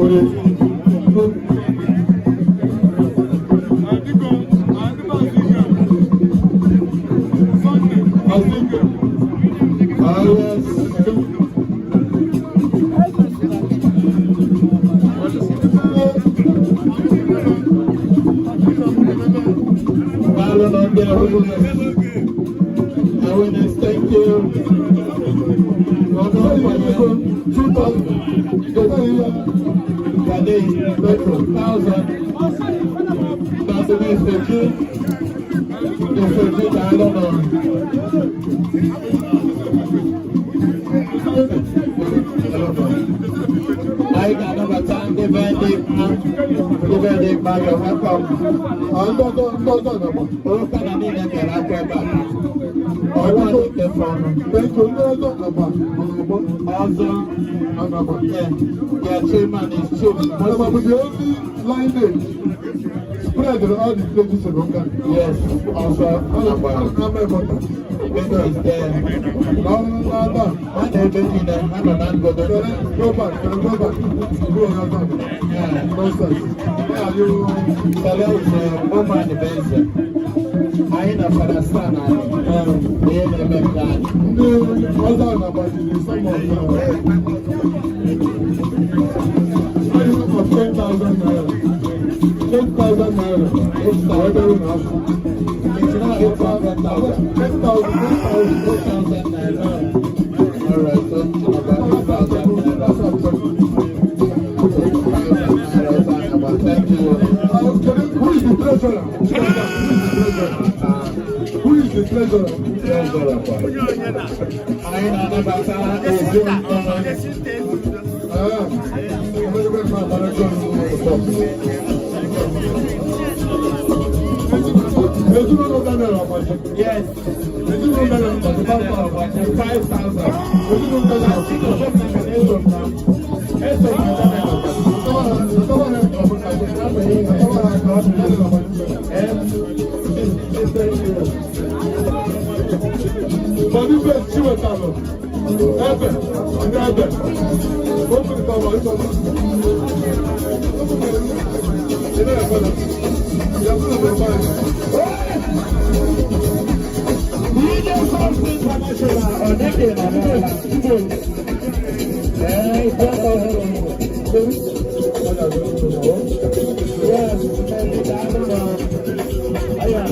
Onye Ah, yes. Daalụ na ndị awareness. Awareness, thank you. Ọ̀dọ́ ego 2,000. Kedu ihe? Kade, 2,000. Daalụ Ifeji. Ifeji, daalụ nọ. Anyị ga-anabata ndị be ndị mma. Ndị be ndị mma, you're welcome. Ah, ndị ọzọ nọkwa. Ụka na niile bịara akwa ebe a. Ọnwa dị nke fọnụ. Thank you. Ndị ọzọ nọkwa. Ọnọgbọ. Ọzọ, Anọkwa. yeah, their chairman is Chief. Anọkwa bụ the only lineage spread in all the villages in Ụka. Yes, ọzọ nakwa. Ama Ebota. Ebe is there. N'ọrụ n'aba. Ha na ebe niile, ha nọ na ngodo. Kere, go back, kere, go back. Go on, go back. Yeah. Nonsense. Where are you? Sele is woman Benze. Anyị na Fada Stan anyị. Ihe na-eme nke anyị. Ndị ọzọ na-agbajiri some of 10,000 naira. 8,000 naira. 8,000 naira. It's not 800,000. 10,000, 10,000. 8,000 naira. All right, so about 8,000 naira. 8,000 naira. Thank you. Who is the treasurer? Who is the treasurer? Treasurer kwa. Anyị na-anabata ezinụlọ. Ah, ezinụlọ Daniel Amaji. Yes. Ezinụlọ 5,000. Eso Boniface Chiwetalu, Ebe, ndị Ebe, o kwurịtara ịchọ. Ị na-ekwe na ya bụrụ na ebe anyị. DJ Soft International, Odeke na Nala. Eh, ìjọba ọhụrụ. Yes, Aya.